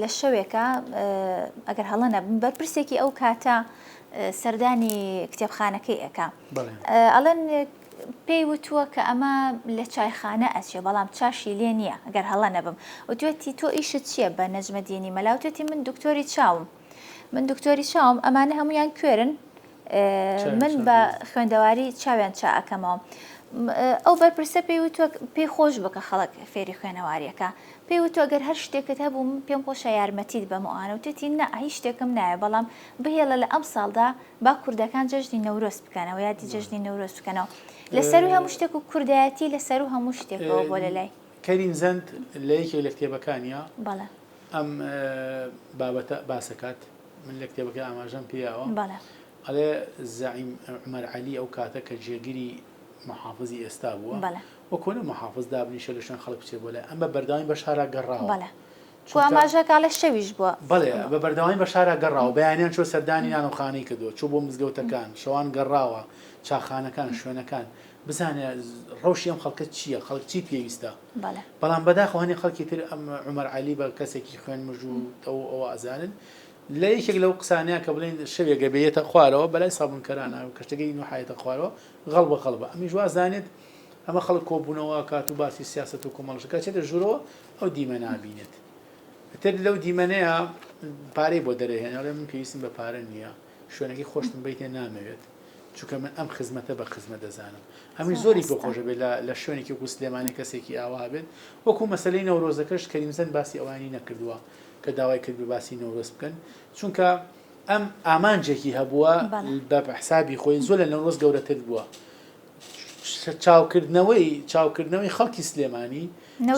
لە شەوێکا ئەگەر هەڵە نەبم بەرپرسێکی ئەو کاتە سەردانی کتێبخانەکەی ئەکا ئەڵێن پێی وتووە کە ئەمە لە چایخانە ئەچێ بەڵام چاشی لێ نییە گەر هەڵە نەبم وتوێتی تۆ ئیشت چییە بە نەجمەدینی مەلا وتوێتی من دکتۆری چاوم من دکتۆری چاوم ئەمانە هەمویان کوێرن من بە خوێندەواری چاویان چا ئەکەمەوە ئەو بەرپرسە پێی وتووە پێی خۆش بوو کە خەڵک فێری خوێنەواریەکە پێی وتووە گەر هەر شتێکت هەبوو من پێم خۆشە یارمەتیت بەم و ئانە وتوێتی نا هیچ شتێکم ناوێ بەڵام بهێڵە لە ئەمساڵدا با کوردەکان جەژنی نەورۆز بکەنەوە یادی جەژنی نەورۆز بکەنەوە لە سەروی هەموو شتێک و کوردایەتی لە سەرو هەموو شتێکەوە بۆ لە لای. کەریم زەند لە یەکێک لە کتێبەکانیا ئەم بابەتە باس ئەکات من لە کتێبەکەی ئاماژەم پێیاوە ئەڵێ زەعیم عومەر عەلی ئەو کاتە کە جێگری محافزی ئێستا بووە وەکۆ نە محافز دابنیشە لە شوێن خەڵک بچێ بۆ لای ئەم بە بەردەوامی بە شارا گەڕاوە. چونکە ئاماژە کاڵێ شەویش بووە. بەڵێ بە بەردەوامی بە شارا گەڕاوە، بەیانیان چووە سەردانی نانەوخانەی کردووە، چووە بۆ مزگەوتەکان، شەوان گەڕاوە چاخانەکان، شوێنەکان، بزانێ ڕەوشی ئەم خەڵکە چییە، خەڵک چی پێویستە. بەڵام بەداخەوە هەنێ خەڵکی تر ئەم عومەر عەلی بە کەسێکی خوێنمژ و ئەو ئەوە ئەزانن. لە یەکێک لەو قسانەیە کە بڵێن شەوێک گەر بێتە خوارەوە بەلای سابوونکەرانە کەشتەکەی نوحایەتە خوارەوە غەڵبە غەڵبە ئەمیش وازانێت ئەمە خەڵک کۆبوونەوە ئەکات و باسی سیاسەت و کۆمەڵش ئەکات چێتە ژوورەوە ئەو دیمەنە ئەبینێت ئیتر لەو دیمەنەیە پارەی بۆ دەرەهێنێ ئەڵێ من پێویستم بە پارە نییە شوێنەکەی خۆشتم بیتێ نامەوێت چونکە من ئەم خزمەتە بە خزمەت دەزانم ئەمی زۆری پێ خۆشە بێت لە شوێنێکی وەکو سلێمانی کەسێکی ئاوا بێت وەکو مەسلەی نەورۆزەکەش کەریم زەند باسی ئەوانی نەکردووە کە داوای کرد بە باسی نەورۆز بکەن چونکە ئەم ئامانجێکی هەبووە بە حسابی خۆی زۆر لە نەورۆز گەورەتر بووە چاوکردنەوەی چاوکردنەوەی خەڵکی سلێمانی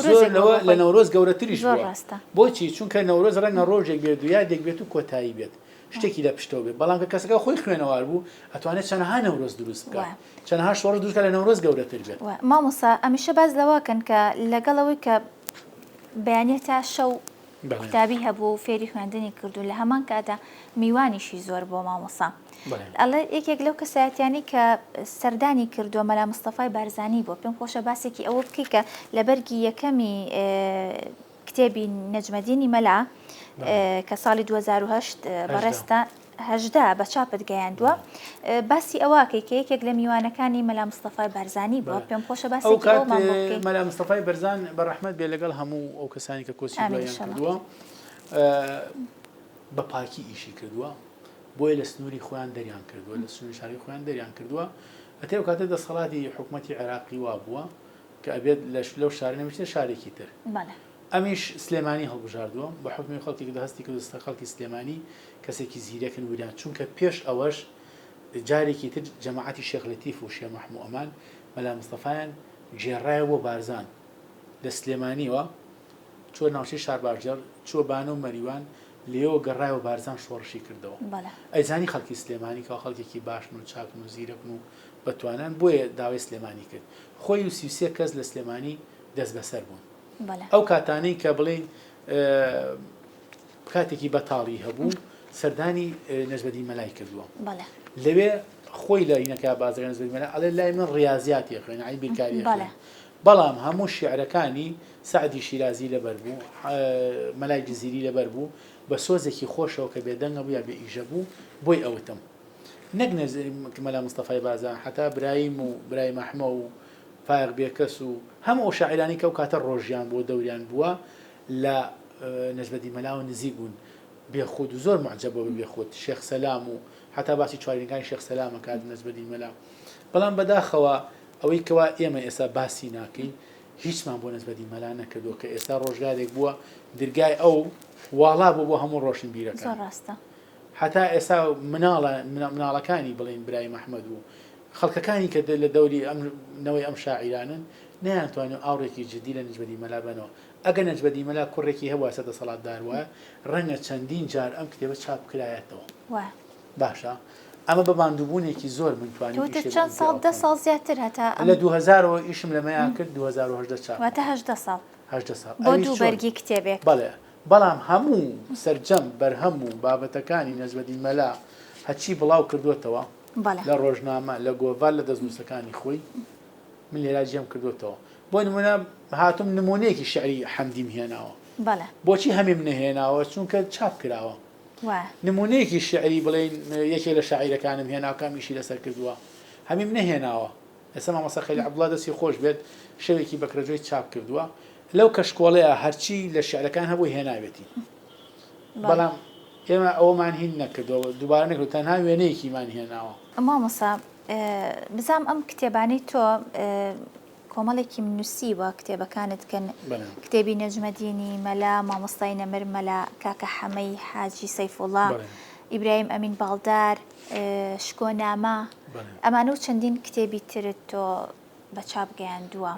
زۆر لەوە لە نەورۆز گەورەتریش بووە بۆچی چونکە نەورۆز ڕەنگە ڕۆژێک بێت و یادێک بێت و کۆتایی بێت شتێکی لە پشتەوە بێت بەڵام کە کەسەکە خۆی خوێنەوار بوو ئەتوانێت چەنەها نەورۆز دروست بکات چەنەها شۆڕش دروست بکات لە نەورۆز گەورەتر بێت. مامۆستا ئەمیشە باس لەوە کەن کە لەگەڵ ئەوەی کە بەیانیە تا شەو قوتابی هەبوو و فێری خوێندنی کردوون لە هەمان کاتدا میوانیشی زۆر بووە مامۆستا ئەڵێ یەکێک لەو کەسایەتیانەی کە سەردانی کردووە مەلا مستەفای بارزانی بووە پێم خۆشە باسێکی ئەوە بکەی کە لە بەرگی یەکەمی کتێبی نەجمەدینی مەلا کە ساڵی 2010 بەڕێزتە. 18 بە چاپت گەیاندووە باسی ئەوە ئەکەی کە یەکێک لە میوانەکانی مەلا مستەفای بارزانی بووە پێم خۆشە ئەو باسێکی کات ئەومان بۆ بکەی. مەلا مستەفای بەرزان بە ڕەحمەت بێ لەگەڵ هەموو ئەو کەسانی کە کۆچی ئامین دواییان ان شاء الله. کردووە بە پاکی ئیشی کردووە بۆیە لە سنووری خۆیان دەریان کردووە لە سنووری شاری خۆیان دەریان کردووە ئەتێ ئەو کاتە دەسەڵاتی حکوومەتی عێراقی وا بووە کە ئەبێت لە لەو شارە نەبێتە شارێکی تر بەڵێ. ئەمیش سلێمانی هەڵبژاردووە بە حوکمی خەڵکی کە هەستی کردووە خەڵکی سلێمانی کەسێکی زیرەکن وریان چونکە پێش ئەوەش جارێکی تر جەماعەتی شێخ لەتیف و شێخ مەحموو ئەمان مەلا مستەفایان گێڕایەوە بۆ بارزان لە سلێمانیوە چووە ناوچەی شارباژێڕ چووە بانە و مەریوان لێیەوە گەڕایەوە بارزان شۆڕشی کردەوە بەڵێ. ئەیزانی خەڵکی سلێمانی کەوا خەڵکێکی باشن و چاکن و زیرەکن و بەتوانان بۆیە داوای سلێمانی کرد خۆی و 33 کەس لە سلێمانی دەستبەسەر بوون بەڵێ. ئەو کاتانەی کە بڵێین کاتێکی بەتاڵی هەبوو سەردانی نەجمەدین مەلای کردووە بەڵێ. لەوێ خۆی لە هینەکە بازرگان نەجمەدین مەلا ئەڵێ لای من ڕیازیاتی ئەخوێنێ عەلی بیرکاری بەڵێ. ئەخوێنێ بەڵام هەموو شیعرەکانی سەعدی شیرازی لەبەر بوو مەلای جزیری لەبەر بوو بە سۆزێکی خۆشەوە کە بێدەنگە بوو یا بێ ئیژە بوو بۆی ئەوتم نەک مەلا مستەفای بارزان حەتا برایم و برایم ئەحمە و فایەق بێکەس و هەموو ئەو شاعیرانەی کە ئەو کاتە ڕۆژیان بووە دەوریان بووە لە نەجمەدین مەلاوە نزیک بوون بێخود و زۆر موعجەب بووە بە بێخود شێخ سەلام و حەتا باسی چوارینەکانی شێخ سەلام ئەکات نەجمەدین مەلا بەڵام بەداخەوە ئەوەی کەوا ئێمە ئێستا باسی ناکەین هیچمان بۆ نەجمەدین مەلا نەکردووە کە ئێستا ڕۆژگارێک بووە درگای ئەو واڵا بوو بۆ هەموو ڕۆشنبیرەکان زۆر ڕاستە. هەتا ئێستا مناڵە مناڵەکانی بڵێین برایم ئەحمەد و خەڵکەکانی کە لە دەوری ئەم نەوەی ئەم شاعیرانەن نەیانتوانیوە ئاوڕێکی جدی لە نەجمەدین مەلا بەنەوە. ئەگەر نەجمەدین مەلا کوڕێکی هەبوایە سەر دەسەڵاتدار بوایە ڕەنگە چەندین جار ئەم کتێبە چاپ بکرایەتەوە. وایە. باشە ئەمە بە ماندووبوونێکی زۆر من توانیم تۆ وتت ئیشێ چەند بەم ساڵ پیاوە دە بکەم. ساڵ زیاتر هەتا ئەم. لە دووهەزارەوە ئیشم لەمەیا کرد 2018 چاپم واتە کرد. 18 ساڵ. 18 ساڵ. بۆ ئەویش دوو چۆن؟ بەرگی کتێبێک. بەڵێ. بەڵام هەموو سەرجەم بەرهەم و بابەتەکانی نەجمەدین مەلا هەرچی بڵاو کردووەتەوە بەڵێ. لە ڕۆژنامە، لە گۆڤار، لە دەستنووسەکانی خۆی من لێرە جێم کردووەتەوە. بۆ نموونە هاتووم نموونەیەکی شیعری حەمدیم هێناوە. بەڵێ. بۆچی هەمیم نەهێناوە؟ چونکە چاپ کراوە. وایە. نموونەیەکی شیعری بڵێین یەکێک لە شاعیرەکانم هێناوە کە ئەم ئیشی لەسەر کردووە. هەمیم نەهێناوە. ئێستا مامۆستا خەلیل عەبدوڵا دەستی خۆش بێت شەوێکی بەکرەجۆی چاپ کردووە لەو کەشکۆڵەیە هەرچی لە شیعرەکان هەبوو هێناوێتی بەڵام ئێمە ئەوەمان هین نەکردەوە دووبارە نەکرد تەنها وێنەیەکیمان هێناوە. مامۆستا بزانم ئەم کتێبانەی تۆ کۆمەڵێکیم نووسیوە کتێبەکانت کە کتێبی نەجمەدینی مەلا مامۆستای نەمر مەلا کاکە حەمەی حاجی سەیفوڵا ئیبراهیم ئەمین باڵدار شکۆنامە ئەمانە و چەندین کتێبی ترت تۆ بە چاپ گەیاندووە.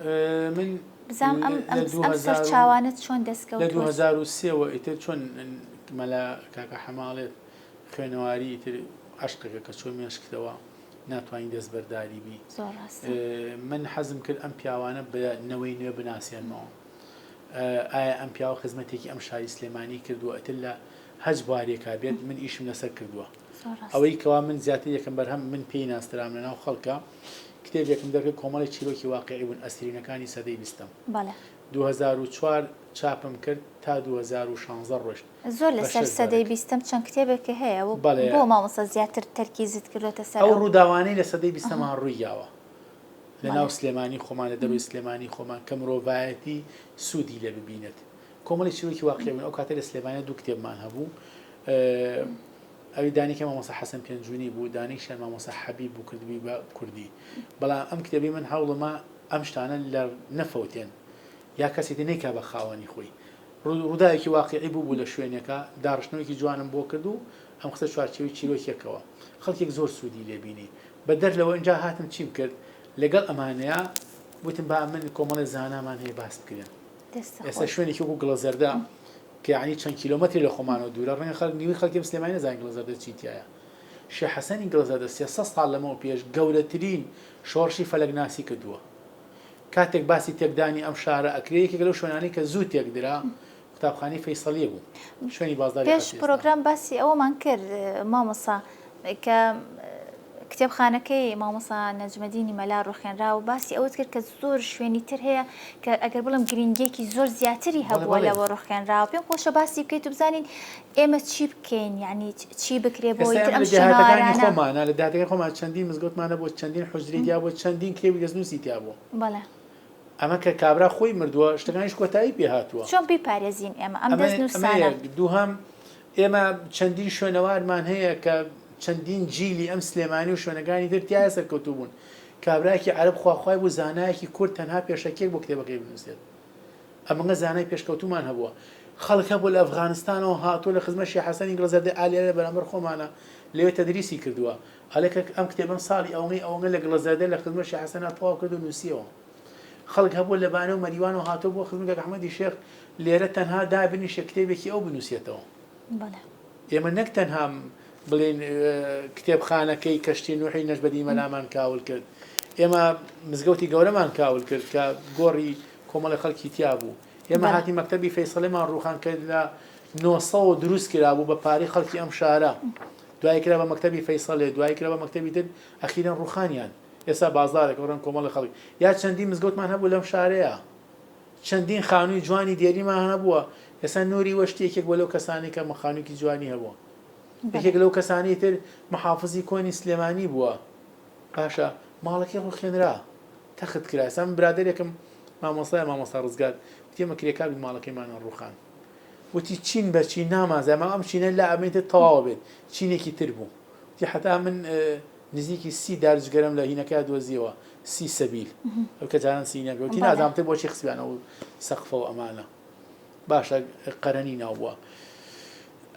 من بزانم ئەم ئەم سەرچاوانەت چۆن دەست لە کەوتووە؟ 2003 وە ئیتر چۆن مەلا کاکە حەمە ئەڵێت خوێنەواری ئیتر عەشقێکە کە چۆن مێشکتەوە ناتوانی دەستبەرداری بی. زۆر ڕاستە. من حەزم کرد ئەم پیاوانە بە نەوەی نوێ بناسێنمەوە. ئایا ئەم پیاوە خزمەتێکی ئەم شاری سلێمانی کردووە ئیتر لە هەچ بوارێکا بێت من ئیشم لەسەر کردووە. زۆر ڕاستە. ئەوەی کەوا من زیاتر یەکەم بەرهەم من پێی ناسترام لەناو خەڵکا کتێبێکم دەرکرد کۆمەڵێک چیرۆکی واقیعی بوون ئەسرینەکانی سەدەی بیستەم. بەڵێ. 2004 چاپم کرد تا 2016 ڕۆشت زۆر بە لەسەر شەش سەدەی بەرگ. بیستەم چەند کتێبێکە هەیە و بەڵێ. بۆ مامۆستا زیاتر تەرکیزت کردۆتە سەر ئەو ئەو؟ ڕووداوانەی لە سەدەی بیستەما ڕووی یاوە لە بەڵێ. ناو سلێمانی خۆمان لە دەرەوەی سلێمانی خۆمان کە مرۆڤایەتی سوودی لێ ببینێت کۆمەڵی چیرۆکی واقیعی بوون ئەو کاتە لە سلێمانی دوو کتێبمان هەبوو ئەوی دانیکە مامۆستا حەسەن پێنجونی بوو دانیشیان مامۆستا حەبیب بوو کردبووی بە کوردی بەڵام ئەم کتێبەی من هەوڵما ئەم شتانە لە نەفەوتێن یا کەسی تر نەیکا بە خاوەنی خۆی ڕووداوێکی واقیعی بوو بوو لە شوێنێکا داڕشتنەوەیەکی جوانم بۆ کرد و ئەم خستە چوارچێوەی چیرۆکێکەوە خەڵکێک زۆر سوودی لێ بینی بەدەر لەوە ئینجا هاتم چیم کرد لەگەڵ ئەمانەیا وتم با من کۆمەڵێ زانامان هەیە باس بکرێن دەستت ئێستا خۆش. شوێنێکی وەکو گڵەزەردە کە یەعنی چەند کیلۆمەترێ لە خۆمانەوە دوورە ڕەنگە خەڵک نیوەی خەڵکی ئەم سلێمانی نەزانێت گڵەزەردە چی تیایە شێخ حەسەنی گڵەزەردە 300 ساڵ لەمەو پێش گەورەترین شۆڕشی فەلەکناسی کردووە کاتێک باسی تێکدانی ئەم شارە ئەکرێ یەکێک لەو شوێنانەی کە زوو تێکدرا قوتابخانەی فەیسەڵیە بوو شوێنی بازداری پێش قەسری ئێستا. پرۆگرام باسی ئەوەمان کرد مامۆستا کە. کتێبخانەکەی مامۆستا نەجمەدینی مەلا ڕوخێنرا و باسی ئەوەت کرد کە زۆر شوێنی تر هەیە کە ئەگەر بڵێم گرنگیەکی زۆر زیاتری هەبووە لەوە ڕوخێنراوە پێم خۆشە باسی بکەیت و بزانین ئێمە چی بکەین یعنی چی بکرێ بۆ ئێستا ئەم ئێمە لە دێهاتەکانی شوێنەوارانە خۆمانە لە دێهاتەکانی خۆمان چەندین مزگەوتمان هەبووە چەندین حوجرەی تیا بووە چەندین کتێبی دەستنووسی تیا بووە بەڵێ. ئەمە کە کابرا خۆی مردووە شتەکانیش کۆتایی پێ هاتووە. چۆن بیپارێزین ئێمە ئەم ئەمە ئەمە دەستنووسانە؟ یەک دووهەم ئێمە چەندین شوێنەوارمان هەیە کە چەندین جیلی ئەم سلێمانی و شوێنەکانی تر تیایا سەرکەوتوو بوون. کابرایەکی عەرەب خواخوای بوو زانایەکی کورد تەنها پێشەکیەک بۆ کتێبەکەی بنووسێت. ئەمەنگە زانای پێشکەوتوومان هەبووە. خەڵک هەبووە لە ئەفغانستانەوە هاتووە لە خزمەت شێخ حەسەنی گڵەزەردەی عالیە لە بەرامبەر خۆمانە لەوێ تەدریسی کردووە. ئەڵێ کە ئەم کتێبەم ساڵی ئەوەنگەی ئەوەنگە لە گڵەزەردە لە خزمەت شێخ حەسەنا تەواو کرد و نووسیەوە. خەڵک هەبووە لە بانە و مەریوانەوە هاتووە بۆ خزمەت کاک ئەحمەدی شێخ لێرە تەنها دابنیشێ کتێبێکی ئەو بنووسێتەوە. بەڵێ. ئێمە نەک تەنها بڵێین کتێبخانەکەی کەشتی نوحی نەجمەدین مەلامان کاول کرد، ئێمە مزگەوتی گەورەمان کاول کرد کە گۆڕی کۆمەڵی خەڵکی تیا بوو. ئێمە بەڵێ. هاتین مەکتەبی فەیسەڵیمان ڕووخان کە لە 900 دروست کرابوو بە پارەی خەڵکی ئەم شارە. دوایی کرا بە مەکتەبی فەیسەڵێ، دوایی کرا بە مەکتەبی تر، ئەخیرەن ڕووخانیان. ئێستا بازاڕێکە ڕەنگ کۆمەڵی خەڵک یا چەندین مزگەوتمان هەبوو لەم شارەیا. چەندین خانووی جوانی دێرینمان هەبووە، ئێستا نوری وەشتی یەکێک بووە لەو کەسانەی کە خانوویەکی جوانی هەبووە. یەکێک لەو کەسانەی تر محافزی کۆنی سلێمانی بووە. باشە ماڵەکەی ڕووخێنرا، تەخت کرا. ئێستا من برادەرێکم مامۆستایە، مامۆستا ڕزگار، وتی ئێمە کرێکار بووین ماڵەکەیمانمان ڕووخان. وتی چین بە چین نامانزانی، ئەمە ئەم چینە لا ئەمەی تر تەواو بێت، چینێکی تر بوو. وتی حەتا من نزیکی سی دار جگەرەم لە هینەکەیا دۆزیەوە سی سەبیل ئەو کە جاران سینە پێ وتی نازانم تر بۆچی خستبیانە ئەو سەقفە و ئەمانە باشە قەرەنی ناو بووە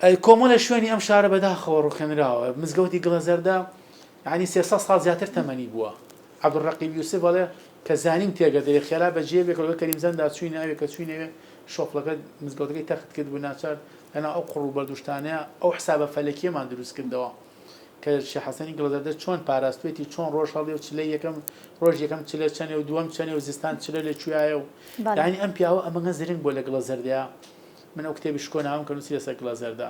ئەی کۆمەڵە شوێنی ئەم شارە بەداخەوە ڕوخێنراوە مزگەوتی گڵەزەردە یعنی 300 ساڵ زیاتر تەمەنی بووە عەبدولڕەقیب یوسف ئەڵێ کە زانیم تێگەدرێ خێرا بەجێ بێ کە کەریم زەندا چووینە ئەوێ کە چووینەوێ شۆفڵەکە مزگەوتەکەی تەخت کرد بوو ناچار لەناو ئەو قوڕ و بەردوشتانەیە ئەو حسابە فەلەکیەمان دروست کردەوە کە شێخ حەسەنی گڵەزەردە چۆن پاراستوێتی چۆن ڕۆژ هەڵێ و چلەی یەکەم ڕۆژ یەکەم چلە چەنێ و دووەم چەنێ و زستان چلە لە کوێیە و بەڵێ. یانی ئەم پیاوە ئەمەنگە زرنگ بووە لە گڵەزەردەیا من ئەو کتێبی شکۆ ناوم کە نووسی لەسەر گڵەزەردە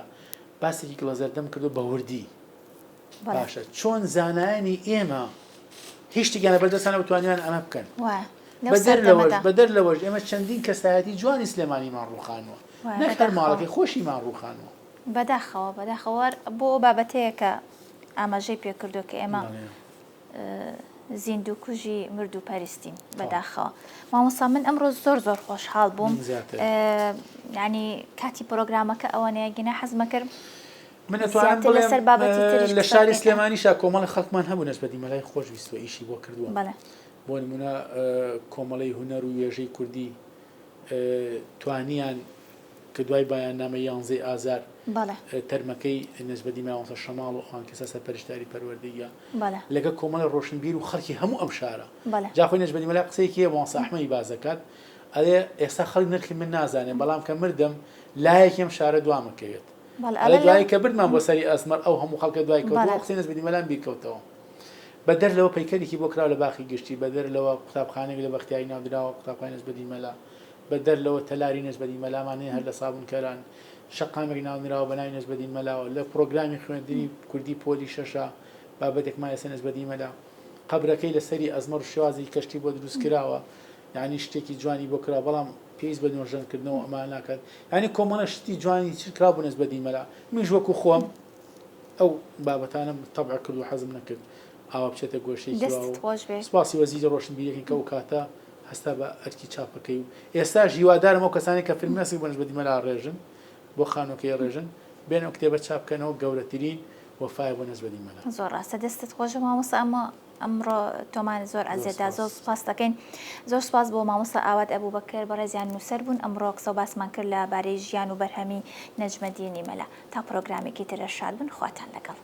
باسێکی گڵەزەردەم کردو بە وردی بەڵێ. باشە چۆن زانایانی ئێمە هیچ شتێکیان لەبەر دەستان نەبوو توانیان ئەمە بکەن وایە لەو بەدەر لەوەش سەردەمەدا بەدەر لەوەش ئێمە چەندین کەسایەتی جوانی سلێمانیمان ڕووخانووە وایە نەک هەر بەداخەوە. ماڵەکەی خۆشیمان ڕووخانووە. بەداخەوە بەداخەوە هەر بۆ ئەو بابەتەیە کە ئاماژەی پێکردووە کە ئێمە بەڵێ. زیندوو کوژی مردوو پەرستین تەواو. بەداخەوە مامۆستا من ئەمڕۆ زۆر زۆر خۆشحاڵ بووم من زیاتر. یعنی کاتی پرۆگرامەکە ئەوەنەیە گینا حەزمە کرد من ئەتوانم زیاتر بڵێم لەسەر بابەتی تریش لە قسە شاری بکەین. سلێمانیشا کۆمەڵی خەڵکمان هەبوو نەجمەدین مەلای خۆش ویستووە ئیشی بۆ کردووە بەڵێ. بۆ نمونە کۆمەڵەی هونەر و وێژەی کوردی توانیان کە دوای بایاننامەی یانزەی ئازار بەڵێ. تەرمەکەی نەجمەدین مامۆستا شەماڵ و ئەوان کەسە سەرپەرشتیاری پەروەردەییە بەڵێ. لەگەڵ کۆمەڵی ڕۆشنبیر و خەڵکی هەموو ئەم شارە بەڵێ. جا خۆی نەجمەدین مەلا قسەیەکی هەیە مامۆستا ئەحمەدی باس دەکات ئەڵێ ئێستا خەڵک نرخی من نازانێ بەڵام کە مردم لایەکی ئەم شارە دوام ئەکەوێت بەڵێ ئەڵێ ئەڵێ لەو دوایی کە بردمان بۆ سەری ئەزمەڕ ئەو هەموو خەڵکە دوای کەوتەوە بەڵێ. ئەو قسەی نەجمەدین مەلام بیر کەوتەوە بەدەر لەوە پەیکەرێکی بۆ کراوە لە باخی گشتی بەدەر لەوە قوتابخانەیەک لە بەختیاری ناودراوە قوتابخانەی نەجمەدین مەلا بەدەر لەوە تەلاری نەجمەدین مەلامان هەیە هەر لە سابونکەران، شەقامێک ناونراوە بە ناوی نەجمەدین مەلاوە، لە پڕۆگرامی خوێندنی کوردی پۆلی شەشا بابەتێکمان لەسەر نەجمەدین مەلا، قەبرەکەی لە سەری ئەزمەڕ و شێوازێکی کەشتی بۆ دروست کراوە، یانی شتێکی جوانی بۆ کراوە، بەڵام پێویست بە نۆژەنکردنەوە ئەمانە ناکات، یانی کۆمەڵە شتی جوانی تر کراوە بۆ نەجمەدین مەلا، منیش وەکو خۆم ئەو بابەتانەم تەبع کرد و حەزم نەکرد ئاوا بچێتە گۆشەیەکی دەستت واوە. خۆش بێ. سوپاسی وەزیری ڕۆشنبیریەکەین کە ئەو کاتە هەستا بە ئەرکی چاپەکەی و ئێستاش هیوادارم ئەو کەسانەی کە فرمێسک بۆ نەجمەدین مەلا ڕێژن بۆ خانووەکەی ڕێژن بێن ئەو کتێبە چاپ بکەنەوە گەورەترین وەفایە بۆ نەجمەدین مەلا. زۆر ڕاستە دەستت خۆشە مامۆستا ئەمە ئەمڕۆ تۆمان زۆر زۆر ئەزیەت دا زۆر سپاس. سوپاس دەکەین زۆر سوپاس بۆ مامۆستا ئاوات ئەبوبەکر بەڕێزیان نووسەر بوون ئەمڕۆ قسە و باسمان کرد لە بارەی ژیان و بەرهەمی نەجمەدینی مەلا تا پرۆگرامێکی تر شاد بن خواتان لەگەڵ.